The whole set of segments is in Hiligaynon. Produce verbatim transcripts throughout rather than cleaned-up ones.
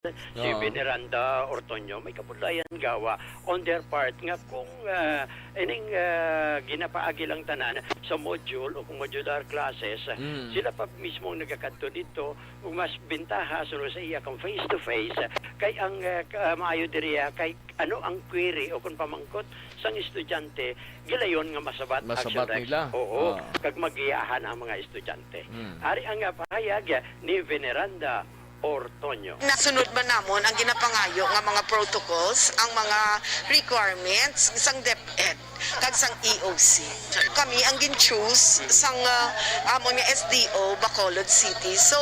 si Oo. Veneranda Ortonio, may kabudlayan gawa on their part nga kung, ah, ining, ah, ginapaagi lang tanan sa module o kung modular classes, Mm. sila pa mismo ang nagakadto dito, ug mas bintaha sunod sa iya kung face to face, kay ang, ah, ka-, maayo diriya kay ano ang query o kung pamangkot sang estudyante, gilayon nga masabat, Masabat Action Rex. nila. Oo, Ah. kag magiyahan ang mga estudyante. Mm. Ari ang, ah, pahayag ni Veneranda Ortonio. Nasunod man namon ang ginapangayo nga mga protocols, ang mga requirements sang DepEd kag sang E O C. Kami ang gin-choose sang, ah, amon nga S D O, Bacolod City. So,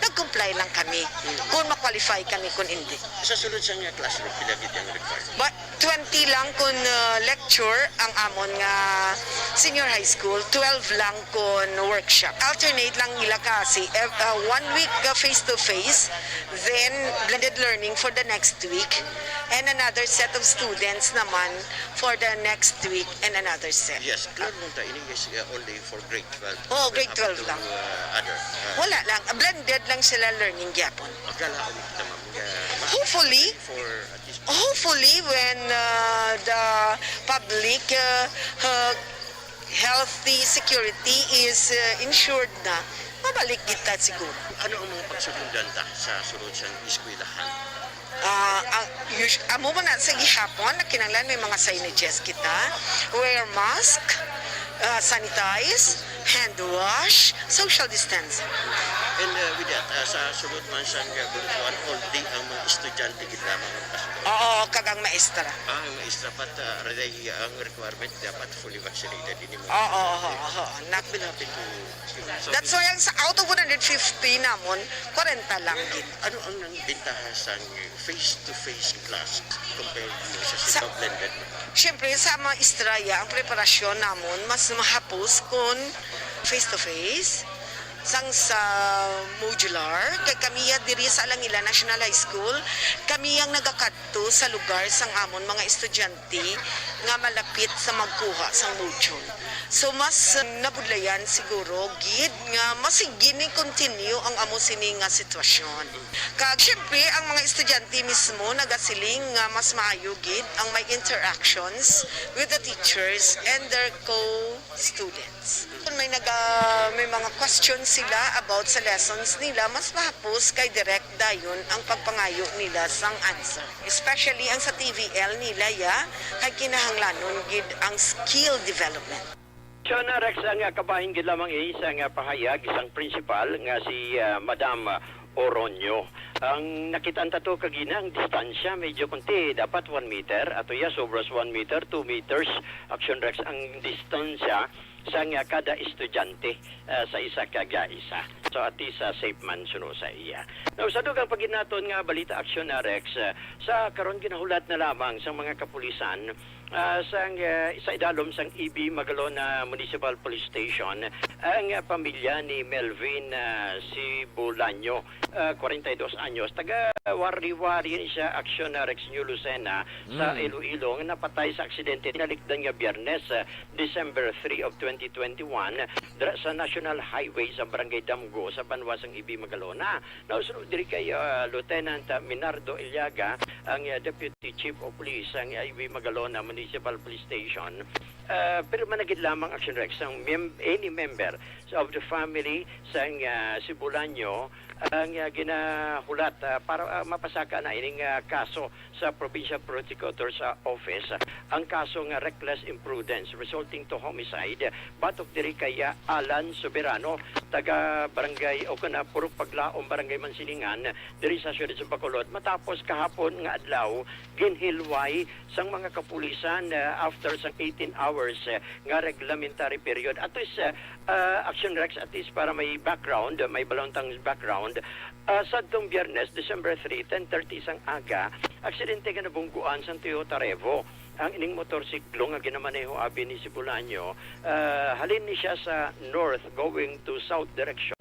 nag-comply lang kami kung ma-qualify kami kung hindi. Sa sulod sang classroom, pila gid ang required? Ba, twenty lang kung, ah, lecture ang amon nga senior high school, twelve lang kung workshop. Alternate lang nila kasi, ev-, ah, one week, ah, face to face, then blended learning for the next week, and another set of students naman for the next week and another set. Yes, klaro lang ta, ini is, uh, only for grade twelve. Oh, grade What happened twelve to, lang. uh, other, uh, Wala lang, blended lang sila learning gyapon. Magkalaom kita, ma'am, nga ma- Hopefully, for at least hopefully when, uh, the public, uh, uh, healthy security is, uh, ensured na, mabalik kita siguro. Ano ang mga pagsulundan ta sa sulod sang eskwelahan? Ah, ang, us-, amo man na sa gihapon, na kinahanglan may mga signages kita. Wear mask, ah, sanitize, hand wash, social distance. And, uh, with that, uh, sa sulod man sang, uh, bulutluan, only ang mga estudyante gid lamang ang pasulod? Oo, kag ang maestra. Ah, ang maestra, but, uh, ang requirement dapat fully vaccinated ini mga Oo, estudyante. Oo, oo. Nak- What will happen to students? That's why ang sa, out of one hundred fifty namon, kwarenta lang gid. Ano ang nang bintaha sang face-to-face class compared mo sa Sa simba blended? Siyempre, sa mga istorya, ang preparasyon namon mas mahapos kung face-to-face sang sa modular. Kay kami ya diri sa Alangila National High School, kami ang nagakadto sa lugar sang amon mga estudyante nga malapit sa magkuha sang module. So, mas, uh, nabudlayan siguro gid nga mas gini-continue ang amo sini nga sitwasyon. Kag, siyempre, ang mga estudyante mismo nagasiling nga mas maayo gid ang may interactions with the teachers and their co-students. Kung may naga-, may mga questions sila about sa lessons nila, mas mahapos kay direct dayon ang pagpangayo nila sang answer. Especially ang sa T V L nila, ya, kay kinahanglanon gid ang skill development. Siya na, Rex, ang, ah, kabahin gid lamang ini sang, ah, pahayag sang principal nga si, ah, Madam, ah, Oronio. Ang nakit-an ta to kagina, ang distansya medyo kunti, dapat one meter. Ato ya, sobras one meter, two meters, Action Rex, ang distansya sang, ah, kada estudyante, ah, sa isa kag, ah, isa. So, at least, ah, safe man suno sa iya. Now, sa dugang paginaton nga balita, Action, ah, Rex, ah, sa karon ginahulat na lamang sa mga kapulisan, ah, sang, ah, sa idalom sang E B Magalona Municipal Police Station, ang, ah, pamilya ni Melvin, ah, Sibulaño, ah, kwarenta y dos anyos, taga Wari-Wari ni siya, Action, ah, Rex, New Lucena, sa Mm. Iloilo, nga napatay sa aksidente nalikdan nga Biyernes, ah, December three of twenty twenty-one, dira sa National Highway sa Barangay Damgo, sa banwa sang E B Magalona. Nausunod diri kay, ah, Lieutenant, ah, Minardo Iliaga, ang, ah, Deputy Chief of Police sang E B Magalona Municipal Police Station. Ah, pero managid lamang, Action Rex, ang mem-, any member of the family sang, ah, Sibulaño ang, ah, ginahulat, ah, para, ah, mapasaka na ining, ah, kaso sa Provincial Prosecutor's, ah, Office, ang kaso nga reckless imprudence resulting to homicide batok diri kay, ah, Alan Soberano, taga barangay o kana Purok Paglaom, Barangay Mansilingan, diri sa siyudad sa Bacolod, matapos kahapon nga adlaw ginhilway sang mga kapulisan, ah, after sang eighteen hours, ah, nga reglementary period. At least, ah, ah, Action Rex, at least para may background, may balon tang background, ah, sadtong Biyernes, December three, ten thirty sang aga, aksidente nga nabungguan sang Toyota Revo. Ang ining motorsiklo nga ginamaneho abi ni Sibulaño, ah, halin ni siya sa north going to south direction.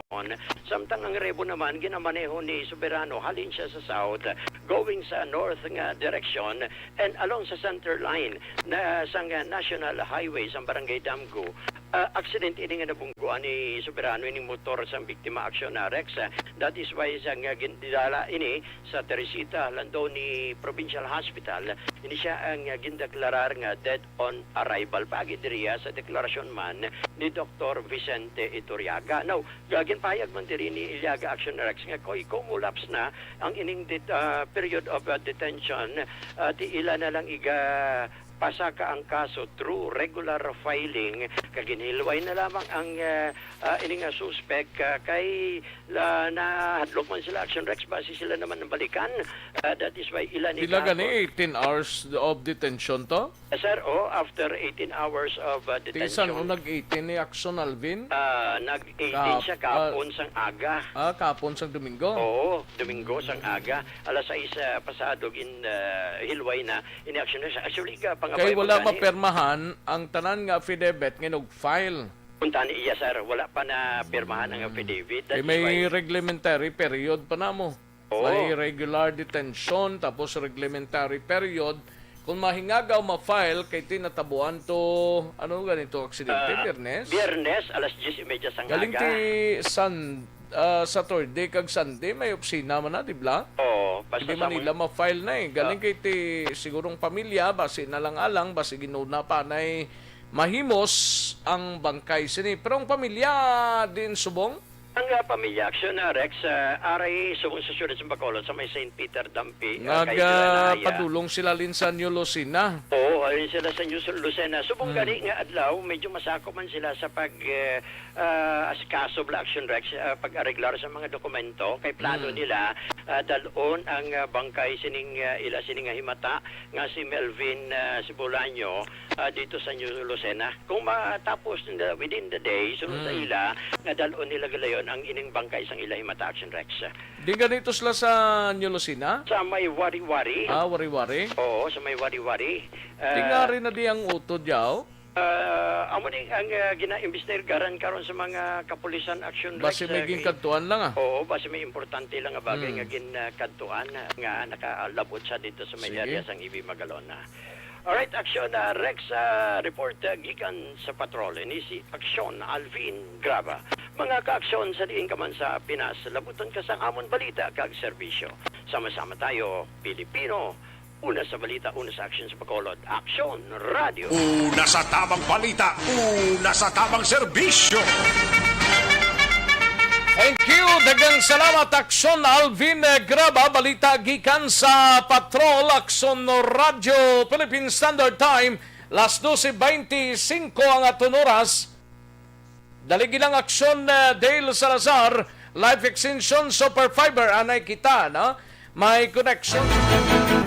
Samtang ang Revo naman ginamaneho ni Soberano, halin siya sa south going sa north nga direction and along sa center line na sang, ah, National Highway sa Barangay Damgo. Ah, aksidente ini nga nabungguan ni Soberano ining motor sang biktima, Action, ah, Rex. Ah, that is why sang, ah, gindala ini sa Teresita, Landoni Provincial Hospital. Ini siya ang, ah, gindeklarar nga dead on arrival. Paagi diriya sa deklarasyon man ni Doktor Vicente Iturriaga. Now, ga-, ginpahayag man diri ni Iliaga, Action, Rex, nga kay kung molapse na ang ining det-, ah, period of, ah, detention, ah, ti ila na lang iga pasaka ang kaso through regular filing, kag ginhilway na lamang ang, ah, ah, ini nga suspek, ah, kay la, nahadlok man sila, Action, Rex, basi sila naman nabalikan. Ah, that is why ila ni Pila gani, kahapon. Eighteen hours of detention to? Ah, sir, oh, after eighteen hours of, ah, Ti detention. San o nag-eighteen ni Action, Alvin? Ah, nag-eighteen Kap-, siya ah, kahapon sang aga. Ah, kahapon sang Domingo? Oo, Domingo sang aga. Alas sais, ah, pasado gin, ah, hilway na ini, Action, Rex. Actually, ka, pangabay Kay mo wala gani. Mapirmahan ang tanan nga affidavit nga nag-file. Kung tani iya, sir, wala pa na pirmahan ang affidavit. That Kay is may why reglementary period pa namo. Oo. May regular detention, tapos reglementary period. Kung mahingagaw ma-file, kay tinatabuan to, ano ganito, aksidente? Ah, Biyernes? Biyernes, alas diyes y media sang Galing aga. Ti Sun-, ah, Saturday kag Sunday, may opisina man na, di ba? Oo, basta Hindi sa man mga nila ma-file na eh. Galing Ah. Kay ti sigurong pamilya, basi na lang alang, basi ginuna pa na eh, mahimos ang bangkay sini. Pero ang pamilya din subong? Ang, ah, pamilya, Action, ah, Rex, ah, aray subong sa siyudad sa Bacolod, sa may Saint Peter Dampi, ah, kay Nag, sila ah, na, ah, padulong sila lin sa New Lucena. Oo, ayun sila sa New Lucena. Subong Hmm. gani nga adlaw, medyo masakop man sila sa pag, eh, ah, asikaso bala, Action, Rex, ah, pag-areglar sa mga dokumento. Kay plano Hmm. nila, ah, dalon ang, ah, bangkay sining, ah, ila sining nga himata nga si Melvin, ah, Sibulaño, ah, dito sa New Lucena. Kung matapos in the, within the day, sunod sa Hmm. ila, nga dalon nila galayon ang ining bangkay sang ila himata, Action, Rex. Di ganito sila sa New Lucena? Sa may Wari-Wari. Ah, Wari-Wari. Oo, sa may Wari-Wari. Ah, Tingari na di ang utod yaw? Ah, amo ni ang, ah, ginaimbestigaran karon sa mga kapulisan, Action, Rex, Basi may ah, ginkadtuan lang, ah. Oo, basi may importante lang nga bagay Hmm. nga ginkadtuan, ah, nga nakalabot siya dito sa may Sige. Area sang E V Magalona. Alright, Action, ah, Rex, ah, report, ah, gikan sa patrol. Ini si Action Alvin Graba. Mga ka-Action, sa diin ka man sa Pinas, labuton ka sang amon balita kag serbisyo. Sama-sama tayo, Pilipino. Una sa balita, una sa Action sa Bacolod. Action Radio. Una sa tamang balita, una sa tamang serbisyo. Thank you. Daghang salamat, Action Alvin, eh, Graba. Balita gikan sa Patrol, Action Radio, Philippine Standard Time, las doce veinticinco ang aton oras. Dali gilang, Action, eh, Dale Salazar, Life Extension Super Fiber, anay kita, no? May connection.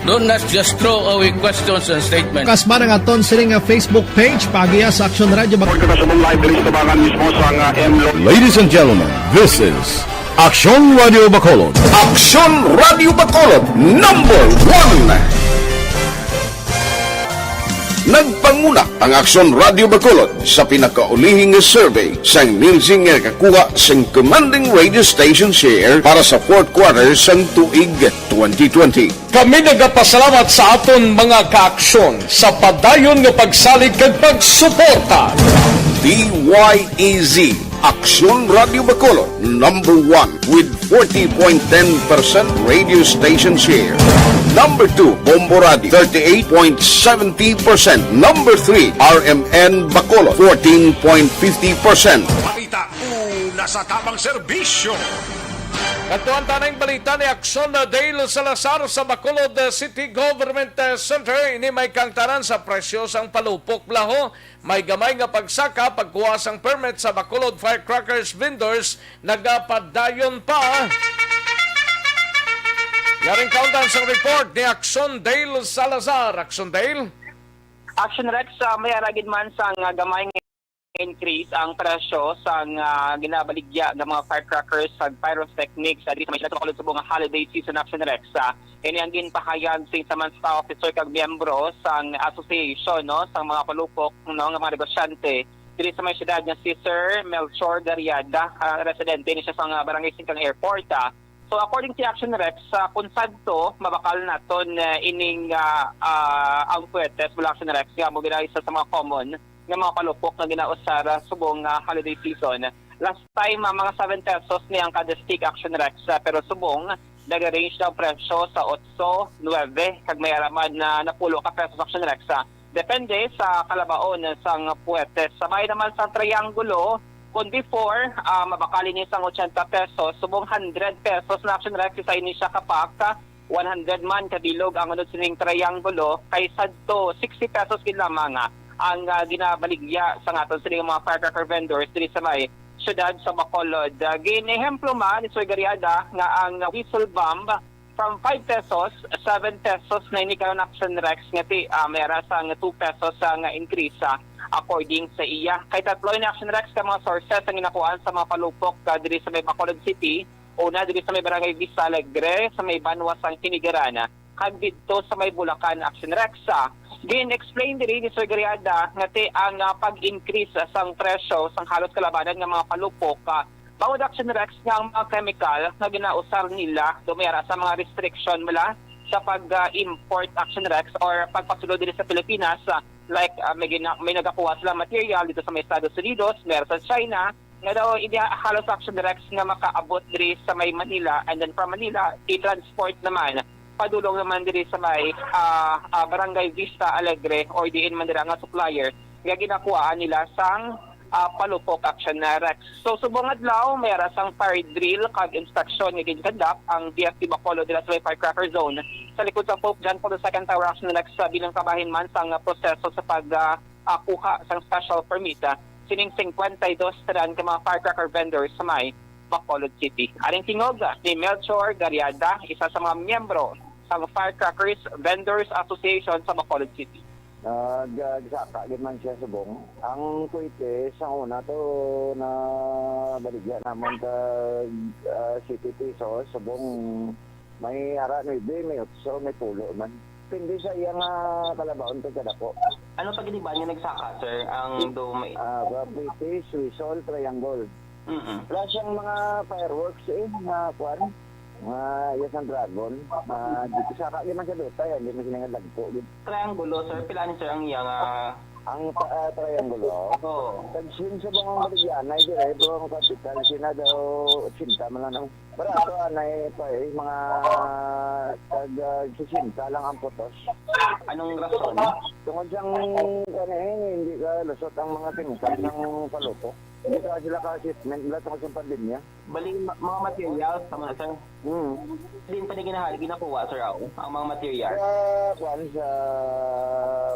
Don't not just throw away questions and statements. Kasma ang aton sini nga Facebook page, pagiya sa Action Radio Bac- Pagkakasabong live diri sa tabangan mismo sa nga M Lo- Ladies and gentlemen, this is Action Radio Bacolod. Action Radio Bacolod, number one. Nagpanguna ang Action Radio Bacolod sa pinakaulihi nga survey sang Nielsen nga nakakuha sang commanding radio station share para sa fourth quarter sang tuig twenty twenty. Kami nagapasalamat sa aton mga kaaksyon sa padayon nga pagsalig kag pagsuporta. D Y E Z, Aksyon Radio Bacolod, number one with forty point ten percent radio station share. Number two, Bombo Radio, thirty-eight point seventy percent. Number three, R M N Bacolod, fourteen point fifty percent. Balita, una sa tamang serbisyo. Kadtuan ta na ang balita ni Aksyon Dale Salazar sa Bacolod City Government Center. Ini may kaangtanan sa presyo sang palupok, blaho. May gamay nga pagsaka, pagkuha sang permit sa Bacolod firecrackers vendors, nagapadayon pa. Yaring kaundan sang report ni Action Dale Salazar. Action Dale? Action Rex, ah, may ara gid man sang, ah, gamay nga increase ang presyo sang, ah, ginabaligya nga mga firecrackers kag pyrotechnics, ah, diri sa may Bacolod subong nga holiday season, Action Rex. Ah, ini ang ginpahayag sing sa MANSTAH officer kag miyembro sang association, no, sang mga palupok, no, nga mga negosyante diri sa may siyudad nga si Sir Melchor Dariada, ah, residente ni siya sa, ah, Barangay Singkang Airport, ah. So, according to Action Rex, ah, kung sadto, mabakal naton, ah, ining, ah, ah, ang Fuertes, mula Action Rex, nga mo ginaisa sa mga common nga mga palupok nga ginausar, ah, subong nga holiday season. Last time, ah, mga seven pesos ni ang kada stick, Action Rex, ah, pero subong nag-range ang presyo sa otso, nuebe, kag may ara man na napulo ka pesos, Action Rex, ah, depende sa kalabaon sang puwetes. Sa bahin naman sang Triangulo, kung before, ah, mabakal ini sang ochenta pesos, subong hundred pesos na, Action Rex, isa ini siya ka pack, one hundred man ka bilog ang unod sining Triangulo, kay sadto sixty pesos gid lamang, ah, ang, ah, ginabaligya sang aton sining mga firecracker vendors diri sa may siyudad sa Bacolod. Ah, gin-ehemplo man ni Sir Gariada nga ang whistle bomb from five pesos, seven pesos na ini karon, Action Rex, nga ti, ah, may ara sang two pesos, ah, nga increase, ah, according sa iya. Kay tatlo ini, Action Rex, ka mga sources ang ginakuhaan sa mga palupok, ah, diri sa may Bacolod City. Una, diri sa may Barangay Vista Alegre, sa may banwa sang Tinigaran, kag didto sa may Bulacan, Action Rex. Gin-explain diri ni Sir Gariada nga ti ang, ah, pag-increase sang presyo sang halos kalabanan nga mga palupok, ah, bangod, Action Rex, nga ang mga chemical nga ginausar nila, daw may ara sa mga restriction mula sa pag, ah, import, Action Rex, or pagpasulod diri sa Pilipinas, ah, like, ah, may gina-, may nagakuha sila material dito sa may Estados Unidos, meron sa China, nga daw hindi ha-, halos, Action Rex, nga makaabot diri sa may Manila, and then from Manila i-transport naman padulong naman diri sa may, ah, ah, Barangay Vista Alegre or diin man dira nga supplier nga ginakuhaan nila sang, ah, palupok, Action Rex. So, subong adlaw, may ara sang fire drill kag inspeksyon nga gin-conduct ang D F P Bacolod dira sa may firecracker zone sa likod sa Pope John Paul the Second Tower, Action Rex, sa bilang kabahin man sang proseso sa pag, ah, ah, kuha sang special permit, ah, sining cincuenta y dos tanan ka mga firecracker vendors sa may Bacolod City. Aring tingog ni Melchor Gariada, isa sa mga miyembro sang Firecrackers Vendors Association sa Bacolod City. Nag-, ah, gisaka gid man siya subong. Ang kuwete, sa una to, nabaligya namon kag, ah, siyete pesos, subong may ara nuebe, may otso, may pulo man. Depende sa iya nga kalabaon kag kadako. Ano pa gid ba niya nagsaka, sir? Ang do may Ah, ba, British, Whistle, Triangle. Mm-mm. Plus ang mga fireworks, eh, mga kuan, mga iya sang dragon. Ah, di ko saka, di man siya dutay, ah, di man sila nga dagko, gid. Triangulo, sir. Pila ni, sir, ang iya nga Ang pa-, ah, Triangulo? Oo. Tag-, sin sa mga Maligianay, dire, bro, ang kapital, sina daw, ochenta man lang. Barato, anay pa, eh, mga tag, ah, sesenta lang ang putos. Anong rason? Tungod sang, ano, eh, hindi ka lusot ang mga kemikal sang palupok. Hindi ka sila ka-assessment nila tungod sa pandemya. Bali, ma-, mga materials, tama, sir? Hmm. Din pa ni ginahal-, ginakuha, sir, aw, ang mga materials? Sa, kuwan, sa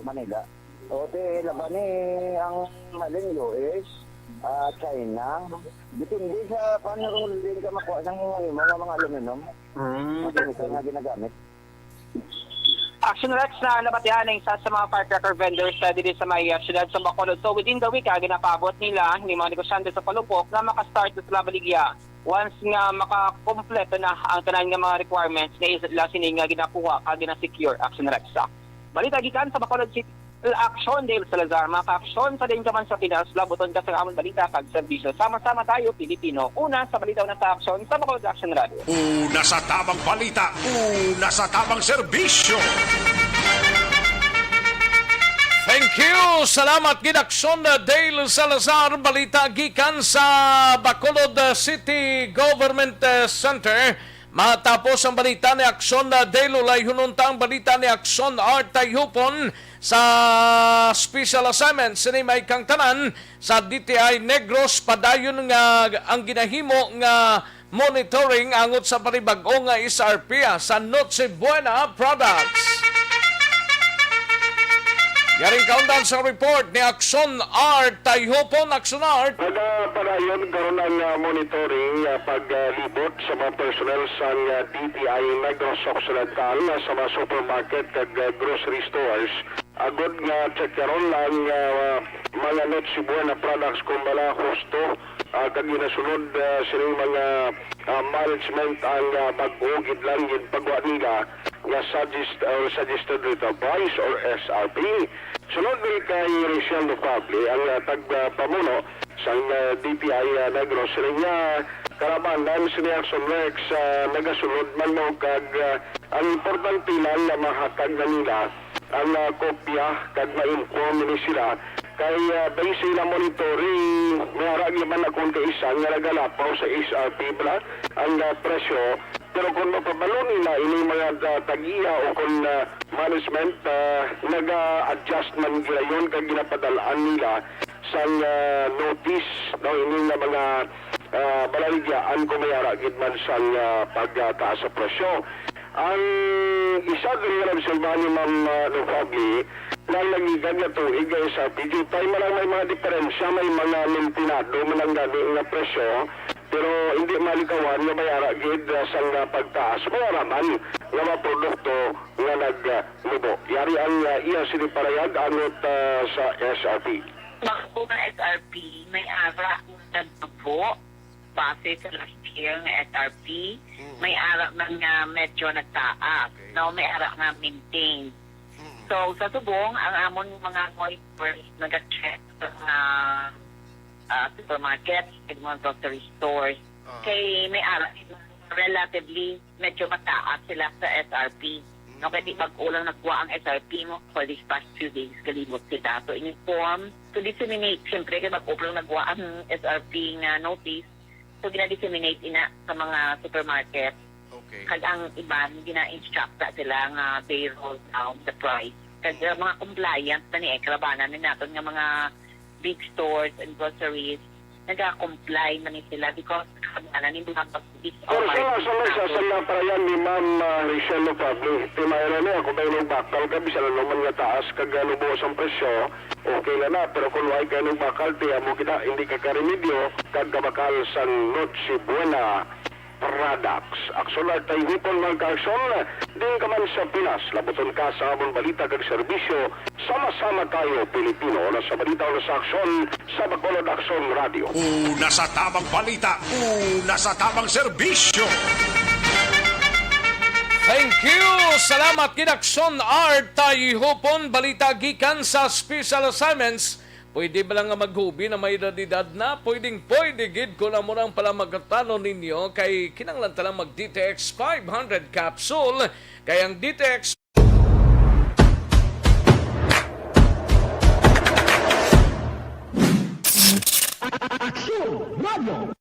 Manila. O, ti, laban ni ang halin U S, ah, China. Depende sa paano kung din ka makuha sang imo nga mga aluminum. Mm. Ang chemical nga ginagamit. Action Rex, na nabatian ang isa sa mga firecracker vendors sa dili sa may, ah, siyudad sa Bacolod. So, within the week, ah, ginapaabot nila ni mga negosyante sa palupok na maka-start na sila baligya once nga makakompleto na ang tanan nga mga requirements nga ila sini nga ginakuha kag gina-secure, Action Rex. Balita gikan sa Bacolod City, Action Dale Salazar, mga ka-aksyon sa din ka man sa Pinas, labuton ka sa amon balita kag serbisyo. Sama-sama tayo, Pilipino. Una sa balita, una sa aksyon, sa Bacolod Action Radio. Una sa tamang balita, una sa tamang serbisyo. Thank you. Salamat gid, Aksyon Dale Salazar. Balita gikan sa Bacolod City Government, eh, Center. Matapos ang balita ni Aksyon Dale, ulayhon unta ang balita ni Aksyon Art Tayhupon sa special assignment sini may kang tanan sa D T I Negros. Padayon nga ang ginahimo nga monitoring angot sa panibag-o nga S R P, ah, sa Noche Buena products. Yaring kaundan sa report ni Aksyon Art Tayhupon. Aksyon Art. Nagapadayon karon ang, ah, monitoring, ah, paglibot sa mga personnel sang, ah, D T I Negros Occidental, ah, sa mga supermarket kag, ah, grocery stores. Agod nga tsekyaron ang, ah, mga Noche Buena products kung bala husto, ah, kag ginasunod, ah, sining mga, ah, management ang, ah, bag-o gid lang ginpagwa nila nga suggest-, or suggested retail price or S R P. Sunod diri kay Rachel Lofable, ang, ah, tagpamuno sang, ah, D T I, ah, Negros, siling nga kalabanan sini Action Rex, ah, nagasunod man, no, kag, ah, ang importante lang nga mahatag na nila ang, ah, kopya kag ma-inform ni sila Kay, ah, based sa ilang monitoring, may ara gyud man akong kaisa nga nagalapaw sa S R P bala ang, ah, presyo. Pero kung mapabalo nila ini mga, ah, tag-iya o kung, ah, management, ah, naga-adjust man ginayon kag ginapadal-an nila sang, ah, notice, no, ini nga mga, ah, balaligyaan kung may ara gid man sang, ah, pagtaas sa presyo. Ang isa diri nga naobserbahan ni Ma'am, ah, Lovely, nang nagligad nga tuig nga S R P, diyutay man lang may mga diferensya, may mga mintinado man ang gani nga presyo, pero hindi malikawan nga may ara gid, ah, sang, ah, pagtaas. May ara man nga mga produkto nga nag, ah, nubo. Yari ang, ah, iya sini parayag angot, ah, sa S R P. Bangko nga S R P, may ara nga nagtubo base sa last year nga S R P. Mm. May ara man nga medyo nagtaas, Okay. no? May ara nga maintained. Mm. So, sa subong, ang amon mga moistures nag-check sa mga, ah, supermarkets, sa mga grocery stores. Ah. Kay may ara, relatively, medyo mataas sila sa S R P. No, kay di bag-o lang nagwa ang S R P mo for these past few days, galibot sila. So, in-inform, to disseminate, siyempre, kay bag-o pa lang nagwa ang S R P nga notice. So, gina-disseminate ina sa mga supermarket. Okay. Kag ang iban, gina-instruct na sila nga they roll down the price. Kag, Mm. uh, mga compliant na ni, eh, kalabanan ni naton nga mga big stores and groceries, naga-comply man ni sila because kalabanan ni mga pag-, Pero sa, sa, sa, sa, sa mga parayan ni Ma'am, ah, Rachel Lovable, ti mayroon niya, kung may nagbakal ka, bisan ano man nga taas kag, ah, lubos ang presyo, okay na na. Pero kung wala kayo nagbakal, ti amo kita, hindi ka karemedyo, kag kabakal sang Noche Buena products. Aksyon, Artay Hipon, mga ka-aksyon, din ka man sa Pinas, labuton ka sa amon balita kag serbisyo, Sama-sama tayo, Pilipino, na sa balita o sa aksyon sa Bacolod Aksyon Radio. Una sa tamang balita, una sa tamang serbisyo. Thank you! Salamat gid, Aksyon Art Tayhupon. Balita gikan sa Special Assignments. Pwede ba lang nga maghubi na may edad-edad na? Pwedeng pwede gid kung amo ang palamagatan ninyo, kay kinahanglan ta lang mag D T X five hundred capsule. Kay ang D T X Aksyon Radio.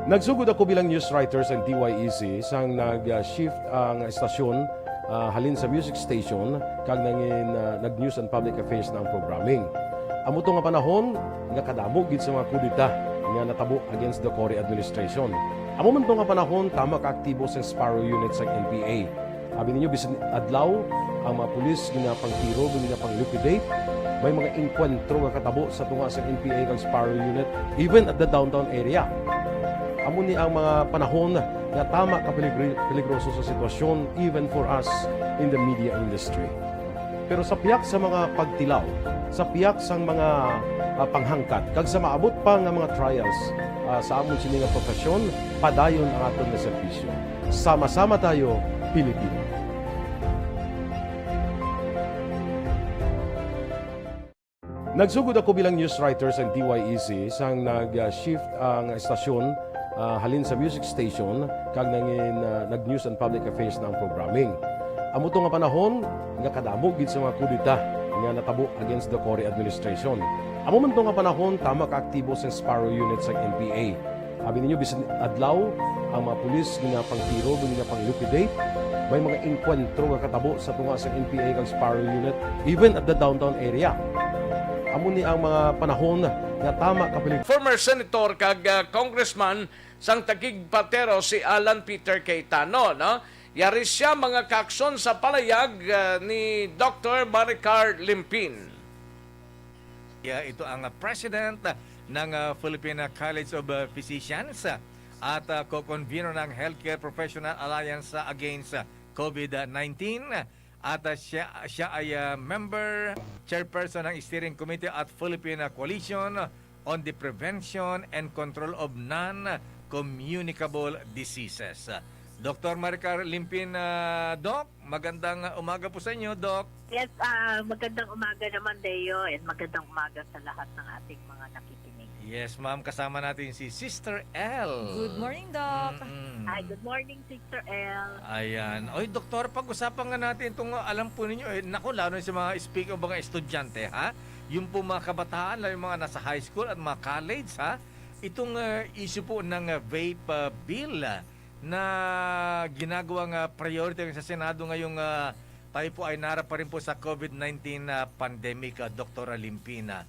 Nagsugod ako bilang news writer sa D Y E C sang nag-shift ang estasyon, ah, halin sa music station kag nangin, ah, nag-news and public affairs na ang programming. Amo to nga panahon nga kadamo gid sa mga kudeta nga natabo against the Cory administration. Amo man to nga panahon, tama ka aktibo sa Sparrow Unit sa N P A. Abi ninyo, bisan adlaw, ang mga pulis ginapangtiro, ginapang-liquidate. May mga engkwentro nga katabo sa tunga sa N P A kag Sparrow Unit, even at the downtown area. Amo ni ang mga panahon nga tama ka peligri-, peligroso sa sitwasyon, even for us in the media industry. Pero sa pihak sa mga pagtilaw, sa pihak sang mga, ah, panghangkat, kag sa maabot pa nga mga trials, ah, sa amon sini nga profesyon, padayon ang aton nga serbisyo. Sama-sama tayo, Pilipino. Nagsugod ako bilang news writer sa D Y E C sang nag-shift ang estasyon, ah, halin sa music station kag nangin, ah, nag-news and public affairs na ang programming. Amo to nga panahon nga kadamo gid sa mga kudeta nga natabo against the Cory administration. Amo man to nga panahon, tama ka aktibo sa Sparrow Unit sa N P A. Abi ninyo, bisan adlaw, ang mga pulis ginapangtiro, ginapang-liquidate. May mga engkwentro nga katabo sa tunga sa N P A kag Sparrow Unit, even at the downtown area. Amo ni ang mga panahon nga tama ka pelig- Former senator kag, ah, congressman sang Taguig Patero si Alan Peter Cayetano, no? Yari siya mga kaaksyon sa palayag, ah, ni Doktor Maricar Limpin. Yeah, ito ang, ah, president, ah, ng, ah, Philippine, ah, College of, ah, Physicians, ah, at, ah, co-convener ng Healthcare Professional Alliance, ah, Against, ah, COVID nineteen. At, ah, siya, siya ay, ah, member, chairperson ng Steering Committee at Philippine, ah, Coalition on the Prevention and Control of Non-Communicable Diseases. Doktor Maricar Limpin, ah, Doc, magandang umaga po sa inyo, Doc. Yes, ah, magandang umaga naman, Leo, and magandang umaga sa lahat ng ating mga nakikinig. Yes, ma'am, kasama natin si Sister L. Good morning, Doc. Mm-mm. Hi, good morning, Sister L. Ayan. Oy, Doktor, pag-usapan nga natin itong, uh, alam po ninyo, eh, naku, lalo na sa mga, speak of mga estudyante, ha? Yung po mga kabataan, lalo yung mga nasa high school at mga college, ha? Itong, uh, issue po ng, uh, vape, uh, bill, uh, na ginagawang, uh, priority sa Senado ngayong, uh, tayo po ay narap pa rin po sa COVID nineteen na pandemic, ah, Doktora Limpina.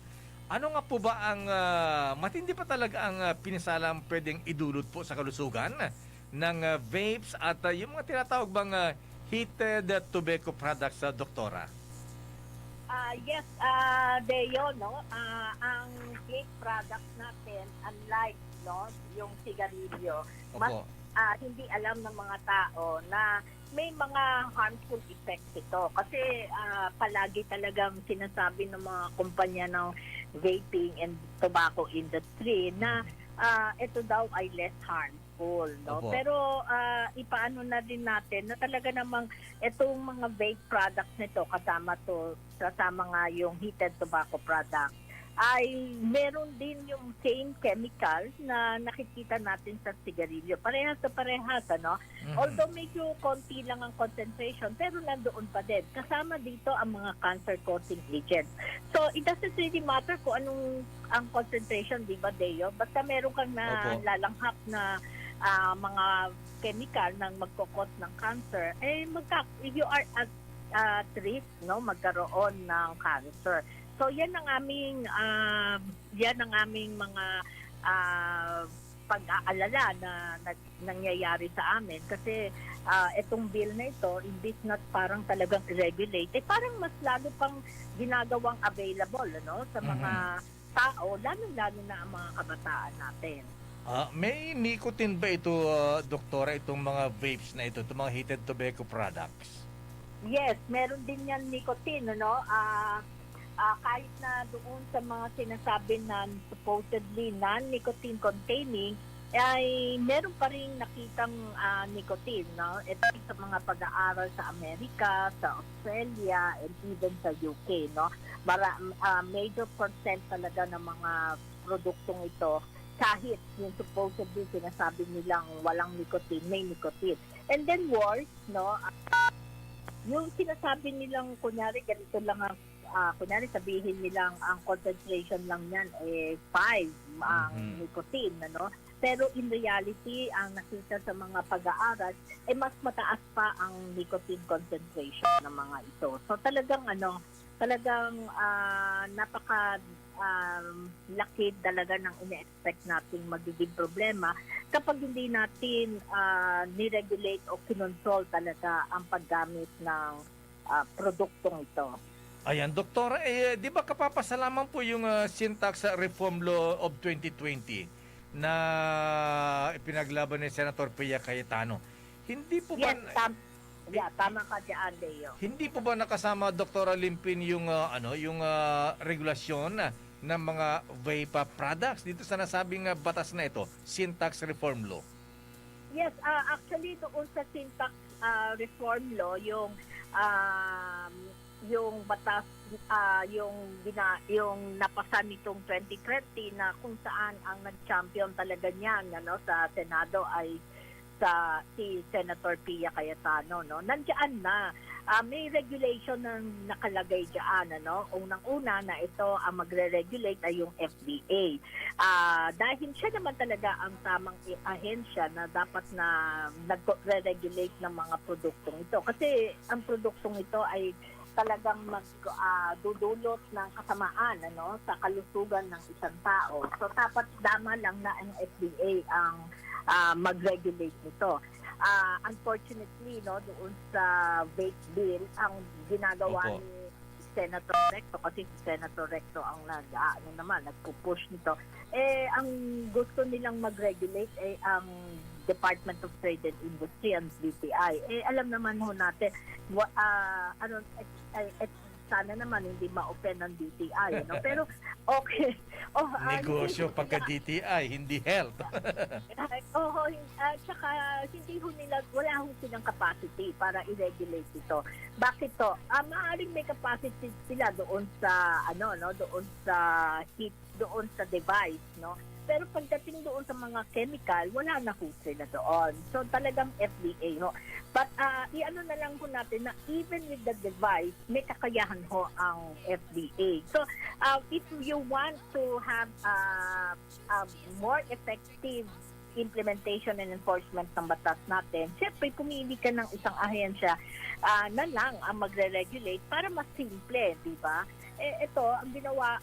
Ano nga po ba ang, ah, matindi pa talaga ang, ah, pinsala ang pwedeng idulot po sa kalusugan ng, ah, vapes at, ah, yung mga tinatawag bang, ah, heated, ah, tobacco products, ah, Doktora? Ah, yes, ah, Deo, no? Ah, ang vape products natin, unlike, no, yung sigarilyo, mas, Opo. ah, hindi alam ng mga tao na may mga harmful effects ito. Kasi, ah, palagi talagang sinasabi ng mga kumpanya ng vaping and tobacco industry na, ah, ito daw ay less harmful, no? Opo. Pero, ah, ipaano na din natin na talaga namang itong mga vape products nito, kasama to, kasama nga yung heated tobacco product, ay meron din yung same chemical na nakikita natin sa sigarilyo. Parehas sa parehas, ano? Mhm. Although medyo konti lang ang concentration, pero nandoon pa din. Kasama dito ang mga cancer-causing agents. So, it doesn't really matter kung anong ang concentration, di ba, Deo? Basta meron kang Opo. nalalanghap na, ah, mga chemical na magko-cause ng cancer, eh, magka-, you are at, at risk, no, magkaroon ng cancer. So, yan ang aming, ah, yan ang aming mga, ah, pag-aalala na nag-, nangyayari sa amin. Kasi, ah, itong bill na ito, imbis na parang talagang i-regulate, eh, parang mas lalo pang ginagawang available, ano, sa mga Mhm. tao, lalo-lalo na ang mga kabataan natin. Ah, may nicotine ba ito, ah, Doktora, itong mga vapes na ito, itong mga heated tobacco products? Yes, meron din yan nicotine, ano? Ah, ah, kahit na doon sa mga sinasabi na supposedly non-nicotine containing, ay meron pa rin nakitang, ah, nicotine, no? Ito sa mga pag-aaral sa Amerika, sa Australia, and even sa U K, no? Mara-, ah, major percent talaga ng mga produktong ito, kahit yung supposedly sinasabi nilang walang nicotine, may nicotine. And then worse, no? Ah, yung sinasabi nilang, kunyari, ganito lang ang, ah, kunyari, sabihin nilang ang concentration lang niyan, eh, five ang Mhm. nicotine, ano? Pero in reality, ang nakita sa mga pag-aaral, eh, mas mataas pa ang nicotine concentration ng mga ito. So, talagang, ano, talagang, ah, napaka, um, laki talaga ng ine-expect nating magiging problema kapag hindi natin, ah, ni-regulate o kinontrol talaga ang paggamit ng, ah, produktong ito. Ayan, Doktora, eh, di ba kapapasalaman po yung, ah, Syntax Reform Law of twenty twenty na ipinaglaban ni Senator Pia Cayetano? Hindi po ba Yes, tam-, yeah, tama ka dyan, Leo. Hindi po ba nakasama, Doktora Limpin, yung, ah, ano, yung, ah, regulasyon ng mga vape products dito sa nasabing, ah, batas na ito, Syntax Reform Law? Yes, ah, actually, doon sa Syntax, ah, Reform Law, yung, um, yung batas, ah, yung gina-, yung napasa nitong twenty twenty na kung saan ang nag-champion talaga niyan, ano, sa Senado ay sa, si Senator Pia Cayetano, no? Nandiyan na. Ah, may regulation na nakalagay diyan, ano? Unang-una na ito ang magre-regulate ay yung F D A. Ah, dahil siya naman talaga ang tamang i-, ahensya na dapat na nagre-regulate ng mga produktong ito. Kasi ang produktong ito ay talagang mag, ah, dudulot ng kasamaan, ano, sa kalusugan ng isang tao. So, dapat dama lang na ang F D A ang, ah, mag-regulate nito. Ah, unfortunately, no, doon sa vape bill, ang ginagawa Opo. ni Senator Recto, kasi si Senator Recto ang nag, ah, ano naman, nagpo-push nito. Eh, ang gusto nilang mag-regulate ay ang Department of Trade and Industry, ang D T I. Eh, alam naman ho natin, wa-, ah, ano, eh, eh, eh, sana naman hindi ma-offend ang D T I, no? Pero, okay. Oh, ah, Negosyo hindi pagka nila D T I, hindi health. Ay, oo, hin-, at saka hindi ho nila, wala ho silang capacity para i-regulate ito. Bakit to? Ah, maaaring may capacity sila doon sa, ano, no, doon sa heat doon sa device, no? Pero pagdating doon sa mga chemical, wala na ho sila doon. So, talagang F D A, no? But, ah, i-ano na lang po natin na even with the device, may kakayahan ho ang F D A. So, ah, if you want to have, ah, a more effective implementation and enforcement ng batas natin, syempre, pumili ka ng isang ahensya, ah, na lang ang magre-regulate para mas simple, di ba? Eh, ito, ang ginawa,